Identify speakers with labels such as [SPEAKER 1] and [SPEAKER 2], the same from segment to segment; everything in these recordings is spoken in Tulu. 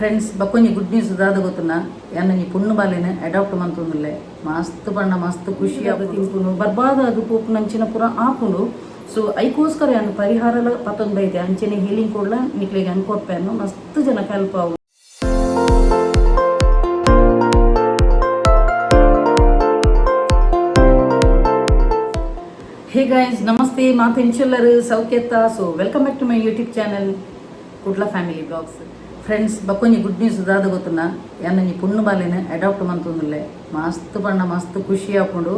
[SPEAKER 1] Friends ಬಕ್ಕೊಂಜಿ good news ದಾದ ಗೊತ್ತುನ? ಯಾನ್ ಒಂಜಿ ಪೊಣ್ಣು ಬಾಲೆನ್ ಅಡಾಪ್ಟ್ ಮಂತೊಂದುಲ್ಲೆ. ಮಸ್ತ್ ಪಂಡ ಮಸ್ತ್ ಖುಷಿ ಆದ್ ತಿನ್ಪುನು, ಬರ್ಬಾದ ಅದು ಪೋಪುನಂಚಿನ ಪೂರ ಆಪುಂಡು. ಸೊ ಐಕೋಸ್ಕರ ಯಾನ್ ಪರಿಹಾರಲ ಪತ್ತೊಂದು ಬೈದೆ. ಅಂಚೆನೆ ಹೀಲಿಂಗ್ ಕೊಡ್ಲ ನಿಕ್ಲೆಗ್ ಅನ್ಕೊರ್ಪೆನು. ಮಸ್ತ್ ಜನಕ್ಕೆ ಹೆಲ್ಪ್ ಆವು. ಹೇ ಗೈಸ್, ನಮಸ್ತೆ. ಮಾತೆಂಚೆಲ್ಲರು ಸೌಖ್ಯತ್ತ? So welcome back to my YouTube channel Kudla family blogs. Friends, ಬಕ್ಕೊಂಜಿ good news ದಾದ ಗೊತ್ತುನ? ಯಾನ್ ಒಂಜಿ ಪೊಣ್ಣು ಬಾಲೆನ್ ಅಡಾಪ್ಟ್ ಮಂತೊಂದುಲ್ಲೆ. ಮಸ್ತ್ ಪಂಡ ಮಸ್ತ್ ಖುಷಿ ಆಪುಂಡು.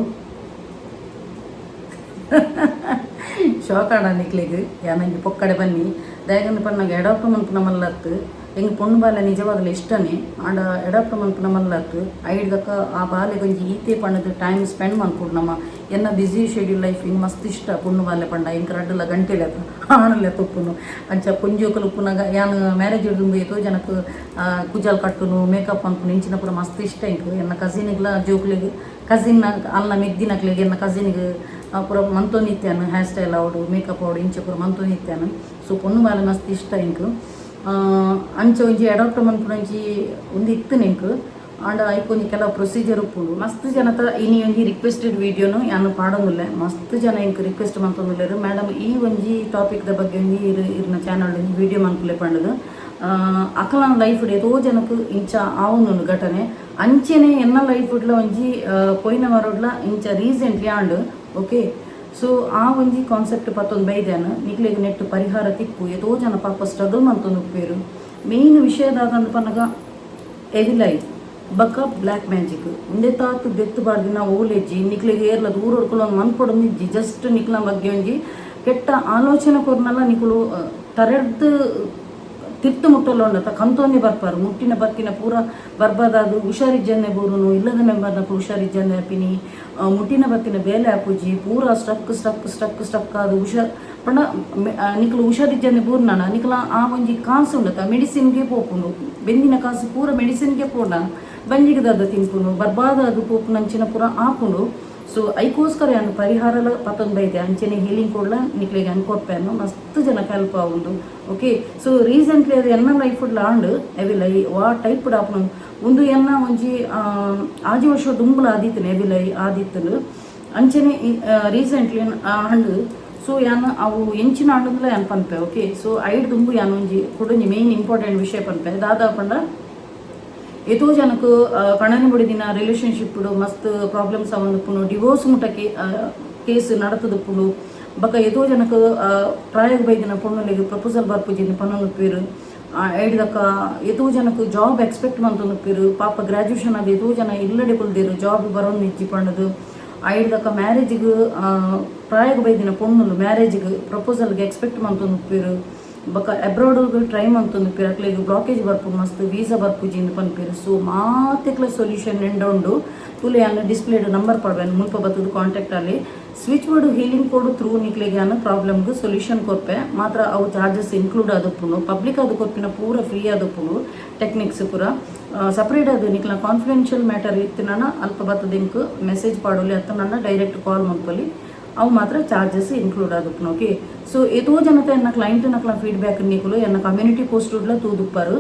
[SPEAKER 1] ಶೋಕಾಡ ನಿಕ್ಲೆಗ್ ಯಾನೊಂಜಿ ಪೊಕ್ಕಡೆ ಬನ್ನಿ. ದಾಯೆಗಂದ್ ಪನ್ನಗ ಅಡಾಪ್ಟ್ ಮನ್ಪುನ ಮಲ್ಲತ್ತು. ಎಂಕ್ ಪೊಣ್ಣು ಬಾಲೆ ನಿಜವಾಗ್ಲೂ ಇಷ್ಟನೇ. ಆಂಡ ಅಡಾಪ್ಟ್ ಮನ್ಪುನ ಮಲ್ಲತ್ತು. ಐಡ್ದಕ್ಕ ಆ ಬಾಲೆಗೊಂಜಿ ಈತೆ ಪಂಡದು ಟೈಮ್ ಸ್ಪೆಂಡ್ ಮನ್ಪುಡು. ನಮ್ಮ ಎನ್ನ busy schedule life ಇಂಗ್ ಮಸ್ತ್ ಇಷ್ಟ ಪೊಣ್ಣು ಬಾಲೆ ಪಂಡ. ಎಂಕ್ ರಡ್ಡಲ ಗಂಟೆಲೆ ಆಣಲೆ ತುಪ್ಪುನು. ಅಂಚ ಪೊಂಜೋಕುಲು ಉಪ್ಪುನಾಗ ಯಾನ್ ಮ್ಯಾರೇಜ್ ದುಂಬು ಏತೋ ಜನಕ್ ಕುಜಲ್ ಕಟ್ಟುನು, ಮೇಕಪ್ ಮನ್ಪುನು, ಇಂಚಿನ ಪೂರ ಮಸ್ತ್ ಇಷ್ಟ ಎಂಕ್. ಎನ್ನ ಕಸಿನ್ಗ್ಲ ಜೋಕುಲೆಗ್, ಕಸಿನ್ ಅಲ್ನ ಮೆಗ್ದಿನಕ್ಲೆಗ್, ಎನ್ನ ಕಸಿನ್ಗ್ ಪೂರ ಮಂತೊಂದಿತ್ತೇನು. ಹೇರ್ ಸ್ಟೈಲ್ ಆವಡು, ಮೇಕಪ್ ಆವಡು, ಇಂಚ ಪೂರ ಮಂತೊಂದಿತ್ತೇನು. ಸೊ ಪೊಣ್ಣು ಬಾಲೆ ಮಸ್ತ್ ಇಷ್ಟ ಎಂಕ್. ಅಂಚ ಒಂಜಿ ಅಡಾಪ್ಟ್ ಮನ್ಪುನ ಒಂಜಿ ಒಂದು ಇತ್ತು ಎಂಕ್. ಆಂಡ ಐಕ್ ಒಂಜಿ ಕೆಲವು ಪ್ರೊಸೀಜರ್ ಉಪ್ಪುಂಡು. ಮಸ್ತ್ ಜನತ ಇನಿ ಒಂಜಿ ರಿಕ್ವೆಸ್ಟೆಡ್ ವಿಡಿಯೋನು ಯಾನ್ ಪಾಡೊಂದುಲ್ಲೆ. ಮಸ್ತ್ ಜನ ಎಂಕ್ ರಿಕ್ವೆಸ್ಟ್ ಮಂತೊಂದುಲ್ಲೆರ್, ಮೇಡಮ್, ಈ ಒಂಜಿ ಟಾಪಿಕ್ ದ ಬಗ್ಗೆ ಒಂಜಿ ಇರ್ ಇರ್ನ ಚಾನಲ್ ಒಂಜಿ ವಿಡಿಯೋ ಮನ್ಪುಲೆ ಪಂಡುದು. ಅಕಲ್ನ ಲೈಫ್ ಏತೋ ಜನಕ್ ಇಂಚ ಆವೊಂದುಂಡು ಘಟನೆ. ಅಂಚೆನೆ ಎನ್ನ ಲೈಫ್ ಡ್ಲ ಒಂಜಿ ಪೋಯಿನ ವಾರೊಡ್ಲ ಇಂಚ ರೀಸೆಂಟ್ಲಿ ಆಂಡ್. ಓಕೆ, ಸೊ ಆ ಒಂಜಿ ಕಾನ್ಸೆಪ್ಟ್ ಪತ್ತೊಂದು ಬೈದ್ಯಾನ. ನಿಕ್ಲೆಗ್ ನೆಟ್ ಪರಿಹಾರ ತಿಕ್ಕು. ಏತೋ ಜನ ಪಾಪ ಸ್ಟ್ರಗಲ್ ಮಂತೊಂದು ಉಪ್ಪೇರು. ಮೇನ್ ವಿಷಯ ದಾದಂದ್ ಪನ್ನಗ, ಎವಿಲೈ ಬೊಕ್ಕ ಬ್ಲ್ಯಾಕ್ ಮ್ಯಾಜಿಕ್ ಉಂದೆ ತಾತ್ ದೆತ್ತು ಪಾಡ್ದಿನ ಓಲೆಜ್ಜಿ. ನಿಕ್ಲೆಗ್ ಏರ್ಲ ದೂರ ಮನ್ಪೊಡೊಂದು ಇಜ್ಜಿ. ಜಸ್ಟ್ ನಿಕ್ಲ ಬಗ್ಗೆ ಒಂಜಿ ಕೆಟ್ಟ ಆಲೋಚನೆ ಕೊರ್ನಲ್ಲ, ನಿಕುಲು ತರೆಡ್ದು ತಿರ್ತು ಮುಟ್ಟಲ್ಲ ಉಂಡತ ಕಂತೊಂದೇ ಬರ್ಪಾರು. ಮುಟ್ಟಿನ ಬತ್ತಿನ ಪೂರ ಬರ್ಬಾದಾದು ಹುಷಾರಿಜ್ಜಂದೆ ಬೂರುನು. ಇಲ್ಲದ ಮೆಂಬರ್ನಕುಲು ಹುಷಾರಿಜ್ಜಂದೆ ಆಪಿನಿ. ಮುಟ್ಟಿನ ಬತ್ತಿನ ಬೇಲೆ ಆಪುಜಿ. ಪೂರ struck struck struck struck ಅದು. ಹುಷಾರ್ ಪಂಡ ನಿಕುಲು ಹುಷಾರಿಜ್ಜಂದೆ ಬೂರ್ನಾನ ನಿಕುಲ ಆ ಒಂಜಿ ಕಾಸು ಉಂಡತ ಮೆಡಿಸಿನ್ಗೆ ಪೋಪುಂಡು. ಬೆಂದಿನ ಕಾಸು ಪೂರ ಮೆಡಿಸಿನ್ಗೆ ಪೋಂಡ ಬಂಜಿಗೆ ದಾದ ತಿನ್ಪುನು, ಬರ್ಬಾದ ಅದು ಪೋಪುನಂಚಿನ ಪೂರ ಆಪುಂಡು. ಸೊ ಐಕೋಸ್ಕರ ಯಾನ್ ಪರಿಹಾರಲ ಪತ್ತೊಂದು ಬೈದೆ. ಅಂಚೆನೆ ಹೀಲಿಂಗ್ ಕೊಡ್ಲ ನಿಕ್ಲೆಗ್ ಅನ್ಕೊರ್ಪೆನು. ಮಸ್ತ್ ಜನಕ್ಕೆ ಹೆಲ್ಪ್ ಆವುಂಡು. Okay, so recently ಅದು ಎನ್ನ ಲೈಫ್ ಆಂಡ್. ಎವಿಲೈ ವಾ ಟೈಪ್ ಆಪುನು ಉಂದು ಎನ್ನ ಒಂಜಿ ಆಜಿ ವರ್ಷ ದುಂಬುಲ ಆದಿತ್ತುನು, ಎವಿಲೈ ಆದಿತ್ತುನು. ಅಂಚೆನೆ ರೀಸೆಂಟ್ಲಿ ಆಂಡ್. ಸೊ ಯಾನ್ ಅವು ಎಂಚಿನ ಆಂಡಂದ್ಲ ಯಾನ್ ಪನ್ಪೆ. ಓಕೆ, ಸೊ ಐಡ್ ದುಂಬು ಯಾನ್ ಒಂಜಿ ಕುಡೊಂಜಿ ಮೇನ್ ಇಂಪಾರ್ಟೆಂಟ್ ವಿಷಯ ಪನ್ಪೆ. ದಾದ ಪಂಡ, ಏತೋ ಜನಕ್ ಕಣನೆ ಬುಡಿದಿನ ರಿಲೇಶನ್ಶಿಪ್ ಮಸ್ತ್ ಪ್ರಾಬ್ಲಮ್ಸ್ ಆವೊಂದುಪ್ಪುಂಡು. ಡಿವೋರ್ಸ್ ಮುಟ್ಟಕ್ಕೆ ಕೇಸ್ ನಡತದುಪ್ಪುಂಡು. ಬೊಕ ಏತೋ ಜನಕ್ ಪ್ರಾಯಗ್ ಬೈದಿನ ಪೊಣ್ಣುಲೆಗ್ ಪ್ರಪೋಸಲ್ ಬರ್ಪುಜಿ ಪನೊಂದುಪ್ಪೆರ್. ಐಡ್ದಕ್ಕ ಏತೋ ಜನಕ್ ಜಾಬ್ ಎಕ್ಸ್ಪೆಕ್ಟ್ ಮಂತೊಂದುಪ್ಪೆರ್. ಪಾಪ ಗ್ರಾಜುಯೇಷನ್ ಆದ್ ಏತೋ ಜನ ಇಲ್ಲಡೆ ಕುಲ್ದೆರ್, ಜಾಬ್ ಬರೊಂದು ಇಜ್ಜಿ ಪಂಡುದು. ಐಡ್ದಕ್ಕ ಮ್ಯಾರೇಜ್ಗ್ ಪ್ರಾಯಗ್ ಬೈದಿನ ಪೊಣ್ಣುಲು ಮ್ಯಾರೇಜ್ಗ್ ಪ್ರಪೋಸಲ್ಗೆ ಎಕ್ಸ್ಪೆಕ್ಟ್ ಮಂತೊಂದುಪ್ಪೆರ್. ಬೊಕ ಅಬ್ರಾಡ್ ಟ್ರೈ ಮಂತೊಂದುಪ್ಪೆರ್. ಅಕ್ಲೆಗ್ ಬ್ಲಾಕೇಜ್ ಬರ್ಪುಂಡು ಮಸ್ತ್, ವೀಸಾ ಬರ್ಪುಜಿ ಇಂದ್ ಪನ್ಪೆರ್. ಸೊ ಮಾತೆಕ್ಲ ಸೊಲ್ಯೂಷನ್ ಎಂಡ ಉಂಡು. ತೂಲೆ, ಯಾನ್ ಡಿಸ್ಪ್ಲೇಡ್ ನಂಬರ್ ಪಾಡ್ವೆನ್. ಮುಲ್ಪ ಬತ್ತುದು ಕಾಂಟ್ಯಾಕ್ಟ್ ಅಲ್ಲಿ. Switch board healing code through ನಿಕ್ಲೆಗ್ ಯಾನ್ ಪ್ರಾಬ್ಲಮ್ಗ್ ಸೊಲ್ಯೂಷನ್ ಕೊರ್ಪೆ. ಮಾತ್ರ ಅವು ಚಾರ್ಜಸ್ ಇನ್ಕ್ಲೂಡ್ ಆದುಪ್ಪುಂಡು. ಪಬ್ಲಿಕ್ ಅದು ಕೊರ್ಪಿನ ಪೂರ ಫ್ರೀ ಆದುಪ್ಪುಂಡು. ಟೆಕ್ನಿಕ್ಸ್ ಪೂರ ಸಪ್ರೇಟ್. ಅದು ನಿಕ್ಲ ಕಾನ್ಫಿಡೆನ್ಷಿಯಲ್ ಮ್ಯಾಟರ್ ಇತ್ತಿನ ಅಲ್ಪ ಬತ್ತದ ಎಂಕ್ ಮೆಸೇಜ್ ಪಾಡೊಲಿ, ಅತ್ತ ಡೈರೆಕ್ಟ್ ಕಾಲ್ ಮನ್ಪೊಲಿ. ಅವು ಮಾತ್ರ ಚಾರ್ಜಸ್ ಇನ್ಕ್ಲೂಡ್ ಆದುಪ್ಪುಂಡು. ಓಕೆ, ಸೊ ಏತೋ ಜನತೆ ಎನ್ನ ಕ್ಲೈಂಟ್ ನಕ್ಲ ಫೀಡ್ಬ್ಯಾಕ್ ನಿಕುಲು ಎನ್ನ ಕಮ್ಯುನಿಟಿ ಪೋಸ್ಟ್ ಡ್ಲ ತೂದುಪ್ಪರು.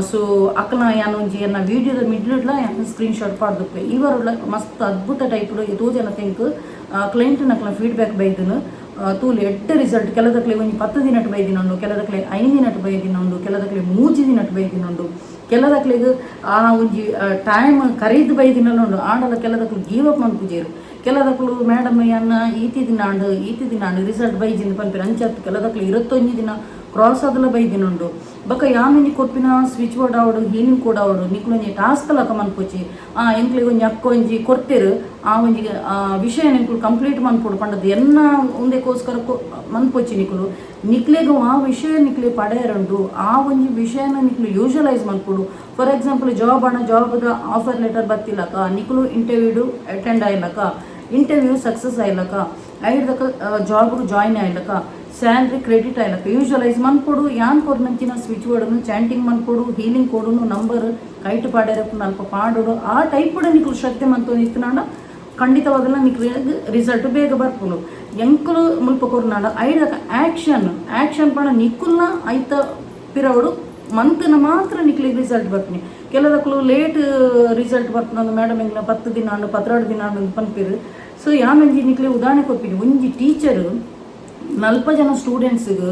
[SPEAKER 1] ಸೊ ಅಕ್ಲ ಯಾನ್ ಒಂಜಿ ಎನ್ನ ವೀಡಿಯೋದ ಮಿಡ್ಲ್ಡ್ಲ ಯಾನ್ ಸ್ಕ್ರೀನ್ ಶಾಟ್ ಪಾಡ್ದುಪ್ಪೆ. ಈ ವಾರಡ್ಲ ಮಸ್ತ್ ಅದ್ಭುತ ಟೈಪ್ ಏತೋ ಜನತೆ ಎಂಕ್ ಕ್ಲೈಂಟ್ ನಕ್ಲ ಫೀಡ್ಬ್ಯಾಕ್ ಬೈದನು. ತೂಲೆ, ಎಡ್ಡೆ ರಿಸಲ್ಟ್. ಕೆಲದಕ್ಲೆ ಒಂಜಿ 10 ದಿನಟ್ ಬೈದಿನ ಉಂಡು, ಕೆಲದಕ್ಲೆ 5 ದಿನಟ್ ಬೈದಿನ ಉಂಡು, ಕೆಲದಕ್ಲೆ 3 ದಿನಟ್ ಬೈದಿನ ಉಂಡು, ಕೆಲದಕ್ಲೆಗ್ ಆ ಒಂಜಿ ಟೈಮ್ ಕರೀದ್ ಬೈದಿನಲ್ಲ ಉಂಡು. ಆಂಡಲ ಕೆಲದಕ್ಲು ಗಿವ್ ಅಪ್ ಮನ್ಪುಜೆರ್. ಕೆಲದಕ್ಲು ಮೇಡಮ್, ಯಾನ್ ಈತಿ ದಿನ ಆಂಡ್, ಈತಿ ದಿನ ಆಂಡ್, ರಿಸಲ್ಟ್ ಬೈಜಿಂದ್ ಪನ್ಪೆರ್. ಅಂಚತ್ ಕೆಲದಕ್ಲು 21 ದಿನ ಕ್ರಾಸ್ ಆದಲ ಬೈದಿನ ಉಂಡು. ಬೊಕ ಯಾನ್ ಒಂಜಿ ಕೊರ್ಪಿನ ಸ್ವಿಚ್ ಬೋರ್ಡ್ ಆವಡು, ಹೀಲಿಂಗ್ ಕೋಡ್ ಆವಡು, ನಿಕ್ಲು ಒಂಜಿ ಟಾಸ್ಕ್ ಲಕ ಮನ್ಪೊಚಿ. ಎಂಕ್ಲೆಗ್ ಒಂಜಿ ಅಕ್ಕ ಒಂಜಿ ಕೊರ್ತೆರ್, ಆ ಒಂಜಿ ವಿಷಯ ನಿಕ್ಲು ಕಂಪ್ಲೀಟ್ ಮನ್ಪೊಡು ಪಂಡದು ಎನ್ನ ಉಂದೆಕೋಸ್ಕರ ಮನ್ಪೊಚಿ. ನಿಕುಲು ನಿಕ್ಲೆಗ್ ಆ ವಿಷಯ ನಿಕ್ಲೆ ಪಡೆಯರುಂಡು. ಆ ಒಂಜಿ ವಿಷಯನ ನಿಕ್ಲು ಯೂಶಲೈಸ್ ಮನ್ಪೊಡು. For example, job ಅಣ್ಣ, ಜಾಬ್ದ ಆಫರ್ ಲೆಟರ್ ಬತ್ತಿಲ್ಲಕ, ನಿಕ್ಲು ಇಂಟರ್ವ್ಯೂ ಅಟೆಂಡ್ ಆಯ್ಲಕ, ಇಂಟರ್ವ್ಯೂ ಸಕ್ಸಸ್ ಆಯ್ಲಕ, ಐಡ್ದಕ ಜಾಬ್ ಜಾಯಿನ್ ಆಯ್ಲಕ, ಸ್ಯಾಲ್ರಿ ಕ್ರೆಡಿಟ್ ಆಯ್ಲಕ ಯೂಶಲೈಸ್ ಮನ್ಪೊಡು. ಯಾನ್ ಕೊರ್ನಂಚಿನ ಸ್ವಿಚ್ ಬೋರ್ಡ್ನು ಚಾಂಟಿಂಗ್ ಮನ್ಪೊಡು, ಹೀಲಿಂಗ್ ಕೋಡುನು ನಂಬರ್ ಕೈಟ್ ಪಾಡ್ಯರಪ್ಪುನ ಅಲ್ಪ ಪಾಡೋಡು. ಆ ಟೈಪ್ ನಿಕ್ಲು ಶ್ರದ್ಧೆ ಮಂತೊಂದು ಇತ್ತನಾಂಡ ಖಂಡಿತವಾದಲ್ಲ ನಿಕ್ಲು ರಿಸಲ್ಟ್ ಬೇಗ ಬರ್ಪುಂಡು. ಎಂಕುಲು ಮುಲ್ಪ ಕೊರ್ನಾಂಡ ಐಡಕ ಆಕ್ಷನ್. ಆಕ್ಷನ್ ಪಂಡ ನಿಕ್ಕುಲ್ನ ಐತ ಪಿರವಡು. ಮಂತ್ನ ಮಾತ್ರ ನಿಕ್ಲಿಗೆ ರಿಸಲ್ಟ್ ಬರ್ತೀನಿ. ಕೆಲದಕ್ಕಲು ಲೇಟ್ ರಿಸಲ್ಟ್ ಬರ್ಪುನ, ಮೇಡಮ್ ಎಂಗ್ಲ 10 ದಿನ ಆಂಡ್, 12 ದಿನ ಆಂಡ್ ಅಂದ್ ಪನ್ಪೆರ್. ಸೊ ಯಾನೊಂಜಿ ನಿಕ್ಲೆ ಉದಾಹರಣೆ ಕೊರ್ಪಿನಿ. ಒಂಜಿ ಟೀಚರ್ 40 ಜನ ಸ್ಟೂಡೆಂಟ್ಸ್ಗ್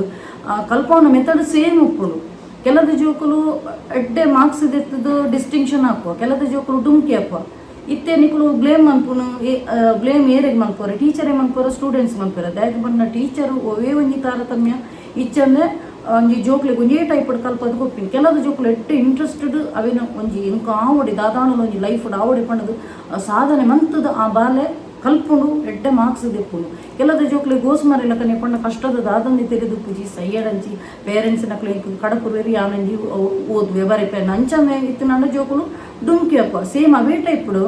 [SPEAKER 1] ಕಲ್ಪವನ ಮೆಥಡ್ ಸೇಮ್ ಉಪ್ಪುಂಡು. ಕೆಲದ ಜೋಕುಲು ಎಡ್ಡೆ ಮಾರ್ಕ್ಸ್ ದೆತ್ತದು ಡಿಸ್ಟಿಂಕ್ಷನ್ ಆಪುವ, ಕೆಲದ ಜೋಕುಲು ಡುಮ್ಕಿ ಆಪುವ. ಇತ್ತೆ ನಿಕುಲು ಬ್ಲೇಮ್ ಮನ್ಪುನು, ಬ್ಲೇಮ್ ಏರೆಗ್ ಮನ್ಪುವರ? ಟೀಚರೇ ಮನ್ಪುವರ, ಸ್ಟೂಡೆಂಟ್ಸ್ ಮನ್ಪುವರ? ದಾಯೆಗ್ ಪಂಡ ಟೀಚರ್ ಒವೇ ಒಂಜಿ ತಾರತಮ್ಯ ಇಚ್ಚಂದೆ ಒಂಜಿ ಜೋಕ್ಲೆಗ್ ಒಂಜೇ ಟೈಪ್ ಕಲ್ಪದ್ ಕೊರ್ಪಿನಿ. ಕೆಲವು ಜೋಕುಲು ಎಡ್ಡೆ ಇಂಟ್ರೆಸ್ಟೆಡ್, ಅವೇನು ಒಂಜಿ ಎಂಕ್ ಆವೊಡಿ, ದಾದಾಣಲ ಒಂಜಿ ಲೈಫ್ ಆವೊಡಿ ಪಂಡದು ಸಾಧನೆ ಮಂತದ ಆ ಬಾಲೆ ಕಲ್ಪುಂಡು, ಎಡ್ಡೆ ಮಾರ್ಕ್ಸ್ ದೆಪ್ಪುಂಡು. ಕೆಲದ ಜೋಕ್ಲೆಗ್ ಗೋಸ್ಮರಿ ಲೆಕ್ಕನೆ ಪಂಡ ಕಷ್ಟದ ದಾದಂದಿ ತೆರಿದು ಪೂಜಿ ಸಯ್ಯಡಂಚಿ ಪೇರೆಂಟ್ಸ್ ನಕ್ಲೆ ಕಡಪುರ್ವೆರ್, ಯಾನಂಜಿ ಓದುವೆ ಬರೆಪೆ ಅಂಚನೆ ಇತ್ತಿನಂಡ ಜೋಕುಲು ಡುಮ್ಕಿ ಅಪ್ಪ. ಸೇಮ್ ಅವೇ ಟೈಪ್ಡು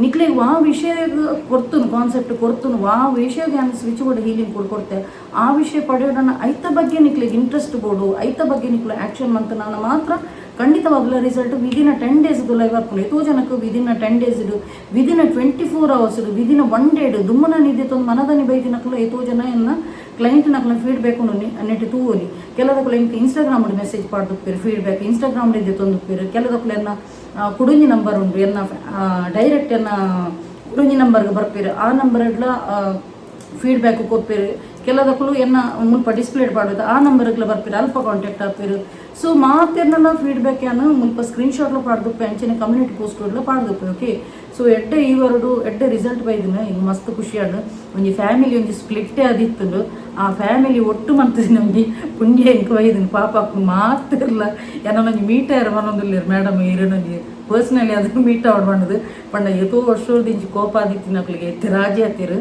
[SPEAKER 1] ನಿಕ್ಲೆಗ್ ವಾ ವಿಷಯ ಕೊರ್ತುನು, ಕಾನ್ಸೆಪ್ಟ್ ಕೊರ್ತುನು, ವಾ ವಿಷಯ ಯಾನ್ switch board healing ಕೂಡ ಕೊರ್ತೆ, ಆ ವಿಷಯ ಪಡೆಯೋಣ ಐತ ಬಗ್ಗೆ ನಿಕ್ಲೆಗ್ ಇಂಟ್ರೆಸ್ಟ್ ಬೋಡು, ಐತ ಬಗ್ಗೆ ನಿಕ್ಲು ಆಕ್ಷನ್ ಮಂತನಾನ ಮಾತ್ರ ಖಂಡಿತವಾಗ್ಲ result within 10 days live ಬರ್ಪುಂಡು. ಏತೋ ಜನಕ್ಕೆ within 10 days, within 24 hours, within one dead ದುಮ್ಮನ ನಿದ್ದೆ ತೊಂದು ಮನದನಿ ಬೈದಿನಕ್ಲು ಏತೋ ಜನ ಎನ್ನ ಕ್ಲೈಂಟ್ ನಕ್ಲ ಫೀಡ್ಬ್ಯಾಕ್ ಉಂಡು. ನೆಟ್ ತೂವೊಲಿ. ಕೆಲದಕ್ಲು ಎಂಕ್ ಇನ್ಸ್ಟಾಗ್ರಾಮ್ ಮೆಸೇಜ್ ಪಾಡ್ದುಪ್ಪೆರ್, ಫೀಡ್ಬ್ಯಾಕ್ ಇನ್ಸ್ಟಾಗ್ರಾಮ್ ಇದ್ದೆ ತೊಂದುಪ್ಪೆರ್. ಕೆಲದಕ್ಲು ಎನ್ನ ಕುಡುಂಜಿ ನಂಬರ್ ಉಂಡು, ಎನ್ನ ಡೈರೆಕ್ಟ್ ಎನ್ನ ಕುಡುಂಜಿ ನಂಬರ್ಗೆ ಬರ್ಪೇರು, ಆ ನಂಬರ್ ಎಡ್ಲ ಫೀಡ್ಬ್ಯಾಕ್ ಕೊರ್ಪೇರು. ಕೆಲದಕ್ಕಲು ಎನ್ನ ಮುಲ್ಪ ಡಿಸ್ಪ್ಲೇ ಪಾಡೋದು, ಆ ನಂಬರ್ಗ್ಲ ಬರ್ಪೇರು, ಅಲ್ಪ ಕಾಂಟ್ಯಾಕ್ಟ್ ಆಪೇರು. ಸೊ ಮಾತೆರ್ನೆಲ್ಲ ಫೀಡ್ಬ್ಯಾಕ್ ಯಾನು ಮುಲ್ಪ ಸ್ಕ್ರೀನ್ ಶಾಟ್ಲ ಪಾಡ್ದುಪ್ಪೆ, ಅಂಚನೆ ಕಮ್ಯುನಿಟಿ ಪೋಸ್ಟ್ ಪಾಡ್ದುಪ್ಪೆ. ಓಕೆ, ಸೊ ಎಡ್ಡೆ ಈ ವರಡು ಎಡ್ಡೆ ರಿಸಲ್ಟ್ ಬೈದಿನ. ಇಂಗ್ ಮಸ್ತ್ ಖುಷಿಯಾಡು. ಒಂಜಿ ಫ್ಯಾಮಿಲಿ ಒಂಜಿ ಸ್ಪ್ಲಿಟ್ಟೇ ಅದಿತ್ತುಂಡು, ಆ ಫ್ಯಾಮಿಲಿ ಒಟ್ಟು ಮಂತಿನ ಒಂಜಿ ಪುಣ್ಯ ಎಂಕ್ ಬೈದಿನ. ಪಾಪ ಮಾತಿರ್ಲ ಎನ್ನ ಒಂಜಿ ಮೀಟ್ ಆಯ್ರ ಮನೊಂದುಲ್ಲೆರ್, ಮೇಡಮ್ ಇರನೊಂಜಿ ಪರ್ಸ್ನಲಿ ಅದು ಮೀಟ್ ಆವಡ್ ಪಂಡದು ಪಂಡ. ಏತೋ ವರ್ಷದಿಂಚಿ ಕೋಪ ಆದಿತ್ತಿನಕ್ಲಿಗೆ ಇತ್ತೆ ರಾಜಿ ಆತಿರು.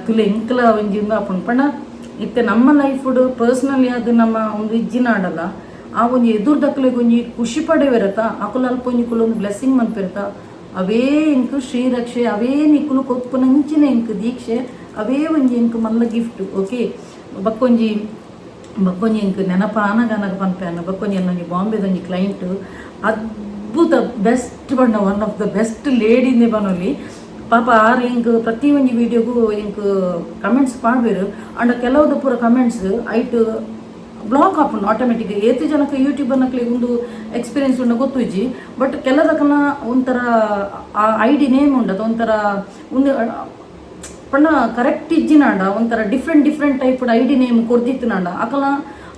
[SPEAKER 1] ತುಲೆ ಎಂಕ್ಲ ಒಂಜಿ ಉಂದು ಆಪುಂಡು ಪಂಡ ಇತ್ತೆ ನಮ್ಮ ಲೈಫುಡು ಪರ್ಸ್ನಲಿ ಅದು ನಮ್ಮ ಒಂದು ಇಜ್ಜಿನ ಆಡಲ್ಲ. ಆ ಒಂಜಿ ಎದುರ್ದಕ್ಲೆಗ್ ಒಂಜಿ ಖುಷಿ ಪಡೆವಿರತ್ತ, ಅಕುಲು ಅಲ್ಪ ಒಂಜಿ ಕುಲೊಂದು ಬ್ಲೆಸ್ಸಿಂಗ್ ಮನ್ಪಿರತ್ತ, ಅವೇ ಎಂಕ್ ಶ್ರೀರಕ್ಷೆ, ಅವೇ ನಿಕುಲು ಕೊಪ್ಪುನಂಚಿನ ಎಂಕ್ ದೀಕ್ಷೆ, ಅವೇ ಒಂಜಿ ಎಂಕ್ ಮಲ್ಲ ಗಿಫ್ಟ್. ಓಕೆ, ಬಕ್ಕೊಂಜಿ ಬಕ್ಕೊಂಜಿ ಎಂಕ್ ನೆನಪಾನಗ ಅನಗ ಪನ್ಪೆನ. ಬಕ್ಕೊಂಜಿ ಒಂಜಿ ಬಾಂಬೆದೊಂಜಿ ಕ್ಲೈಂಟ್, ಅದ್ಭುತ, ಬೆಸ್ಟ್ ಪಂಡ one of the best ಲೇಡಿಂದೆ ಪನೊಲಿ. ಪಾಪ ಆರ್ ಎಂಕ್ ಪ್ರತಿ ಒಂಜಿ ವೀಡಿಯೋಗೂ ಎಂಕ್ ಕಮೆಂಟ್ಸ್ ಪಾಡ್ಬೇರು. ಅಂಡ ಕೆಲವುದ ಪೂರ comments height block ಆಪುಂಡು ಆಟೋಮೆಟಿಕ್. ಏತು ಜನಕ್ಕೆ ಯೂಟ್ಯೂಬ್ ನಕ್ಲಿಗೆ ಒಂದು ಎಕ್ಸ್ಪೀರಿಯನ್ಸ್ ಉಂಡು ಗೊತ್ತುಜ್ಜಿ. ಬಟ್ ಕೆಲದಕನ ಒಂಥರ ಆ ಐಡಿ ನೇಮ್ ಉಂಡತ ಒಂಥರ ಒಂದು ಪಂಡ ಕರೆಕ್ಟ್ ಇಜ್ಜಿನಾಂಡ, ಒಂಥರ different different type ID name ಕೊರ್ದಿತ್ತಿನಾಂಡ ಅಕಲ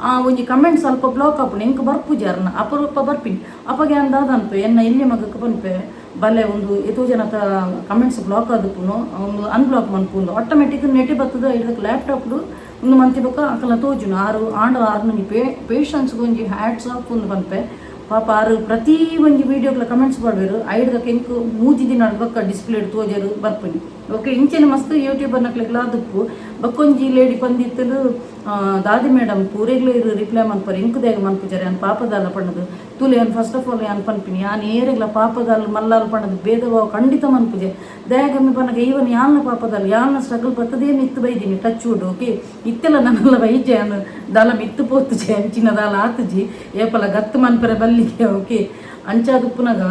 [SPEAKER 1] ಆ ಒಂಜಿ ಕಮೆಂಟ್ ಸ್ವಲ್ಪ ಬ್ಲಾಕ್ ಆಪುಂಡು. ಎಂಕ್ ಬರ್ಪುಜಿ ಅರ್ನ ಅಪರೂಪ ಬರ್ಪಿನಿ. ಅಪಗ ಯಾನ್ ದಾದ ಅನ್ಪೆ, ಎನ್ನ ಎಲ್ಲಿ ಮಗಕ್ಕೆ ಪನ್ಪೆ, ಬಲೆ ಒಂದು ಏತೋ ಜನತ ಕಮೆಂಟ್ಸ್ ಬ್ಲಾಕ್ ಆದುಪ್ಪುನು, ಒಂದು ಅನ್ಬ್ಲಾಕ್ ಮನ್ಪುಂಡು. ಆಟೋಮೆಟಿಕ್ ನೆಟೆ ಬತ್ತದ. ಇದಕ್ಕೆ ಲ್ಯಾಪ್ಟಾಪ್ ಒಂದು ಮಂತಿ ಬೊಕ್ಕ ಅಕಲ ತೋಜುನು. ಆರು ಆಂಡ ಆರ್ನೊಂಜಿ ಪೇಷನ್ಸ್ ಒಂಜಿ ಹ್ಯಾಟ್ಸ್ ಆಫ್ ಒಂದು ಪನ್ಪೆ. ಪಾಪ ಆರು ಪ್ರತಿ ಒಂಜಿ ವೀಡಿಯೋಗ್ಲ ಕಮೆಂಟ್ಸ್ ಪಾಡ್ವೆರು. ಐಡ್ದ ಎಂಕ್ 3 ದಿನ ಬೊಕ್ಕ ಡಿಸ್ಪ್ಲೇ ತೋಜರು ಬರ್ಪಿನಿ. ಓಕೆ, ಇಂಚೆನೆ ಮಸ್ತ್ ಯೂಟ್ಯೂಬರ್ ನಕ್ಲೆಗ್ಲ ದುಪ್ಪು. ಬಕ್ಕೊಂಜಿ ಲೇಡಿ ಪಂದಿತ್ತಲು, ದಾದಿ ಮೇಡಮ್ ಪೂರೆಗ್ಲ ಇರು ರಿಪ್ಲೈ ಮನ್ಪರು, ಇಂಕುದೇಗ ಮನ್ಪುಜಾರೆ, ಯಾನ್ ಪಾಪದಾಲ ಪಣ್ಣದು. ತುಲೆ ಯಾನ್ first of all ಯಾನ್ ಪನ್ಪಿನಿ, ಯಾನ್ ಏರೆಗ್ಲ ಪಾಪದಾಲ್ ಮಲ್ಲಾಲ್ ಪಣ್ಣದು ಭೇದ ಭಾವ ಖಂಡಿತ ಮನ್ಪುಜೆ. ದಯಾಗಮ್ಮಿ ಪನ್ನಗ ಈವನ್ ಯಾನ್ನ ಪಾಪದಾಲ್ ಯಾನ್ನ ಸ್ಟ್ರಗಲ್ ಬತ್ತದೇ ಮಿತ್ತು ಬೈದಿನಿ, touch wood. Okay, ಇತ್ತೆಲ್ಲ ನನ್ನೆಲ್ಲ ವೈದ್ಯ ಯಾನ್ ದಾಲ ಮಿತ್ತು ಪೋತುಜೆ, ಅಂಚಿನ ದಾಲ ಆತುಜಿ, ಏಪಲ ಗತ್ತು ಮನ್ಪೆರೆ ಬಲ್ಲಿಗೆ. ಓಕೆ, ಅಂಚಾದುಪ್ಪುನಗ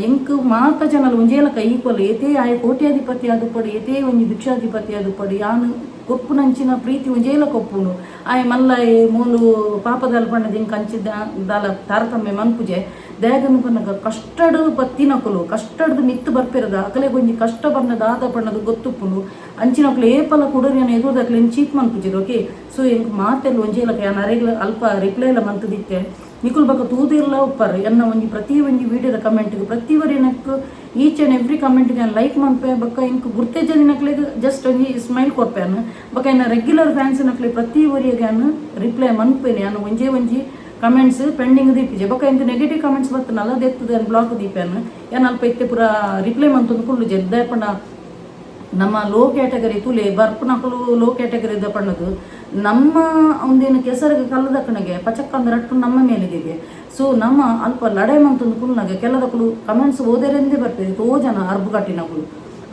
[SPEAKER 1] ಎಂಕ್ ಮಾತ ಜನಲು ಒಂಜೇಲಕ ಈಕ್ವಲ್. ಏತೇ ಆಯ ಕೋಟ್ಯಾಧಿಪತಿ ಆದುಪ್ಪಡು, ಏತೇ ಒಂಜಿ ಭಿಕ್ಷಾಧಿಪತಿ ಆದುಪ್ಪಡು, ಯಾನ್ ಕೊಪ್ಪುನಂಚಿನ ಪ್ರೀತಿ ಒಂಜೇಲ ಕೊಪ್ಪುಂಡು. ಆಯೆ ಮಲ್ಲಾಯೆ ಮೂಲು ಪಾಪದಾಲ್ ಪಂಡದ ಇಂಕ್ ಅಂಚಿ ದಾಲ ತಾರತಮ್ಯ ಮನ್ಪುಜೆ. ದಯಗನ್ನು ಪನ್ನಗ ಕಷ್ಟಡು ಬತ್ತಿನಕುಲು ಕಷ್ಟಡ್ದು ಮಿತ್ತು ಬರ್ಪಿರದ ಅಕಲೆಗ್ ಒಂಜಿ ಕಷ್ಟ ಬಣ್ಣದ ದಾದ ಪಣ್ಣದು ಗೊತ್ತುಪ್ಪುಂಡು. ಅಂಚಿನಕುಲು ಏಪಲ ಕುಡರಿಯನ ಎದುರುದಕ್ಲೆ ಚೀಪ್ ಮನ್ಪುಜೆರ್. ಓಕೆ, ಸೊ ಎಂಕ್ ಮಾತೆಲ್ಲ ಒಂಜೇಲಕ. ಯಾನ್ ಅರೆಗ್ಲ ಅಲ್ಪ ರಿಪ್ಲೈ ಎಲ್ಲ ಮಂತದಿತ್ತೆ. ನಿಕುಲ್ ಬೊಕ ತೂದಿರ್ಲ ಉಪ್ಪರ್, ಎನ್ನ ಒಂಜಿ ಪ್ರತಿ ಒಂಜಿ ವೀಡಿಯೋದ ಕಮೆಂಟ್ಗೆ ಪ್ರತಿ ಒರಿ ಎನಕ್ each and every ಕಮೆಂಟ್ಗೆ ಯಾನ್ ಲೈಕ್ ಮನ್ಪೆ. ಬೊಕ್ಕ ಎಂಕ್ ಗುರ್ತೆಜದಿನಕ್ಲೆಗ್ ಜಸ್ಟ್ ಒಂಜಿ ಸ್ಮೈಲ್ ಕೊರ್ಪೆ ಯಾನ್. ಬೊಕ್ಕ ಎನ್ನ ರೆಗ್ಯುಲರ್ ಫ್ಯಾನ್ಸ್ ನಕ್ಲೆ ಪ್ರತಿ ಒರಿಯಗ್ ಯಾನ್ ರಿಪ್ಲೈ ಮನ್ಪೇನೆ. ಯಾನ್ ಒಂಜೇ ಒಂಜಿ ಕಮೆಂಟ್ಸ್ ಪೆಂಡಿಂಗ್ ದೀಪಿಜೆ. ಬೊಕ್ಕ ಎಂಕ್ ನೆಗೆಟಿವ್ ಕಮೆಂಟ್ಸ್ ಬತ್ತನಲ್ಲ, ದೆತ್ತದ ಯಾನ್ ಬ್ಲಾಕ್ ದೀಪೆನ್. ಯಾನ್ ಅಲ್ಪ ಇತ್ತೆ ಪೂರ ರಿಪ್ಲೈ ಮಂತೊಂದು ಕುಳ್ಳುಜೆ. ದಾಯೆ ನಮ್ಮ ಲೋ ಕ್ಯಾಟಗರಿ ತುಲೆ ಬರ್ಪುನಕುಲು ಲೋ ಕ್ಯಾಟಗರಿ ಪಣ್ಣದು ನಮ್ಮ ಒಂದೇನು ಕೆಸರಿಗೆ ಕಲ್ಲದಕ್ಕನಗೆ ಪಚಕ್ಕಂದ ರಟ್ಟು ನಮ್ಮ ಮೇಲಿಗೆ. ಸೊ ನಮ್ಮ ಅಲ್ಪ ಲಡಾಯಿ ಮಂತೊಂದು ಕುಲ್ನಾಗ ಕೆಲದಕುಲು ಕಮೆಂಟ್ಸ್ ಓದರೆಂದೇ ಬರ್ಪೇರು. ತೋ ಜನ ಅರ್ಬು ಕಟ್ಟಿನಕುಲು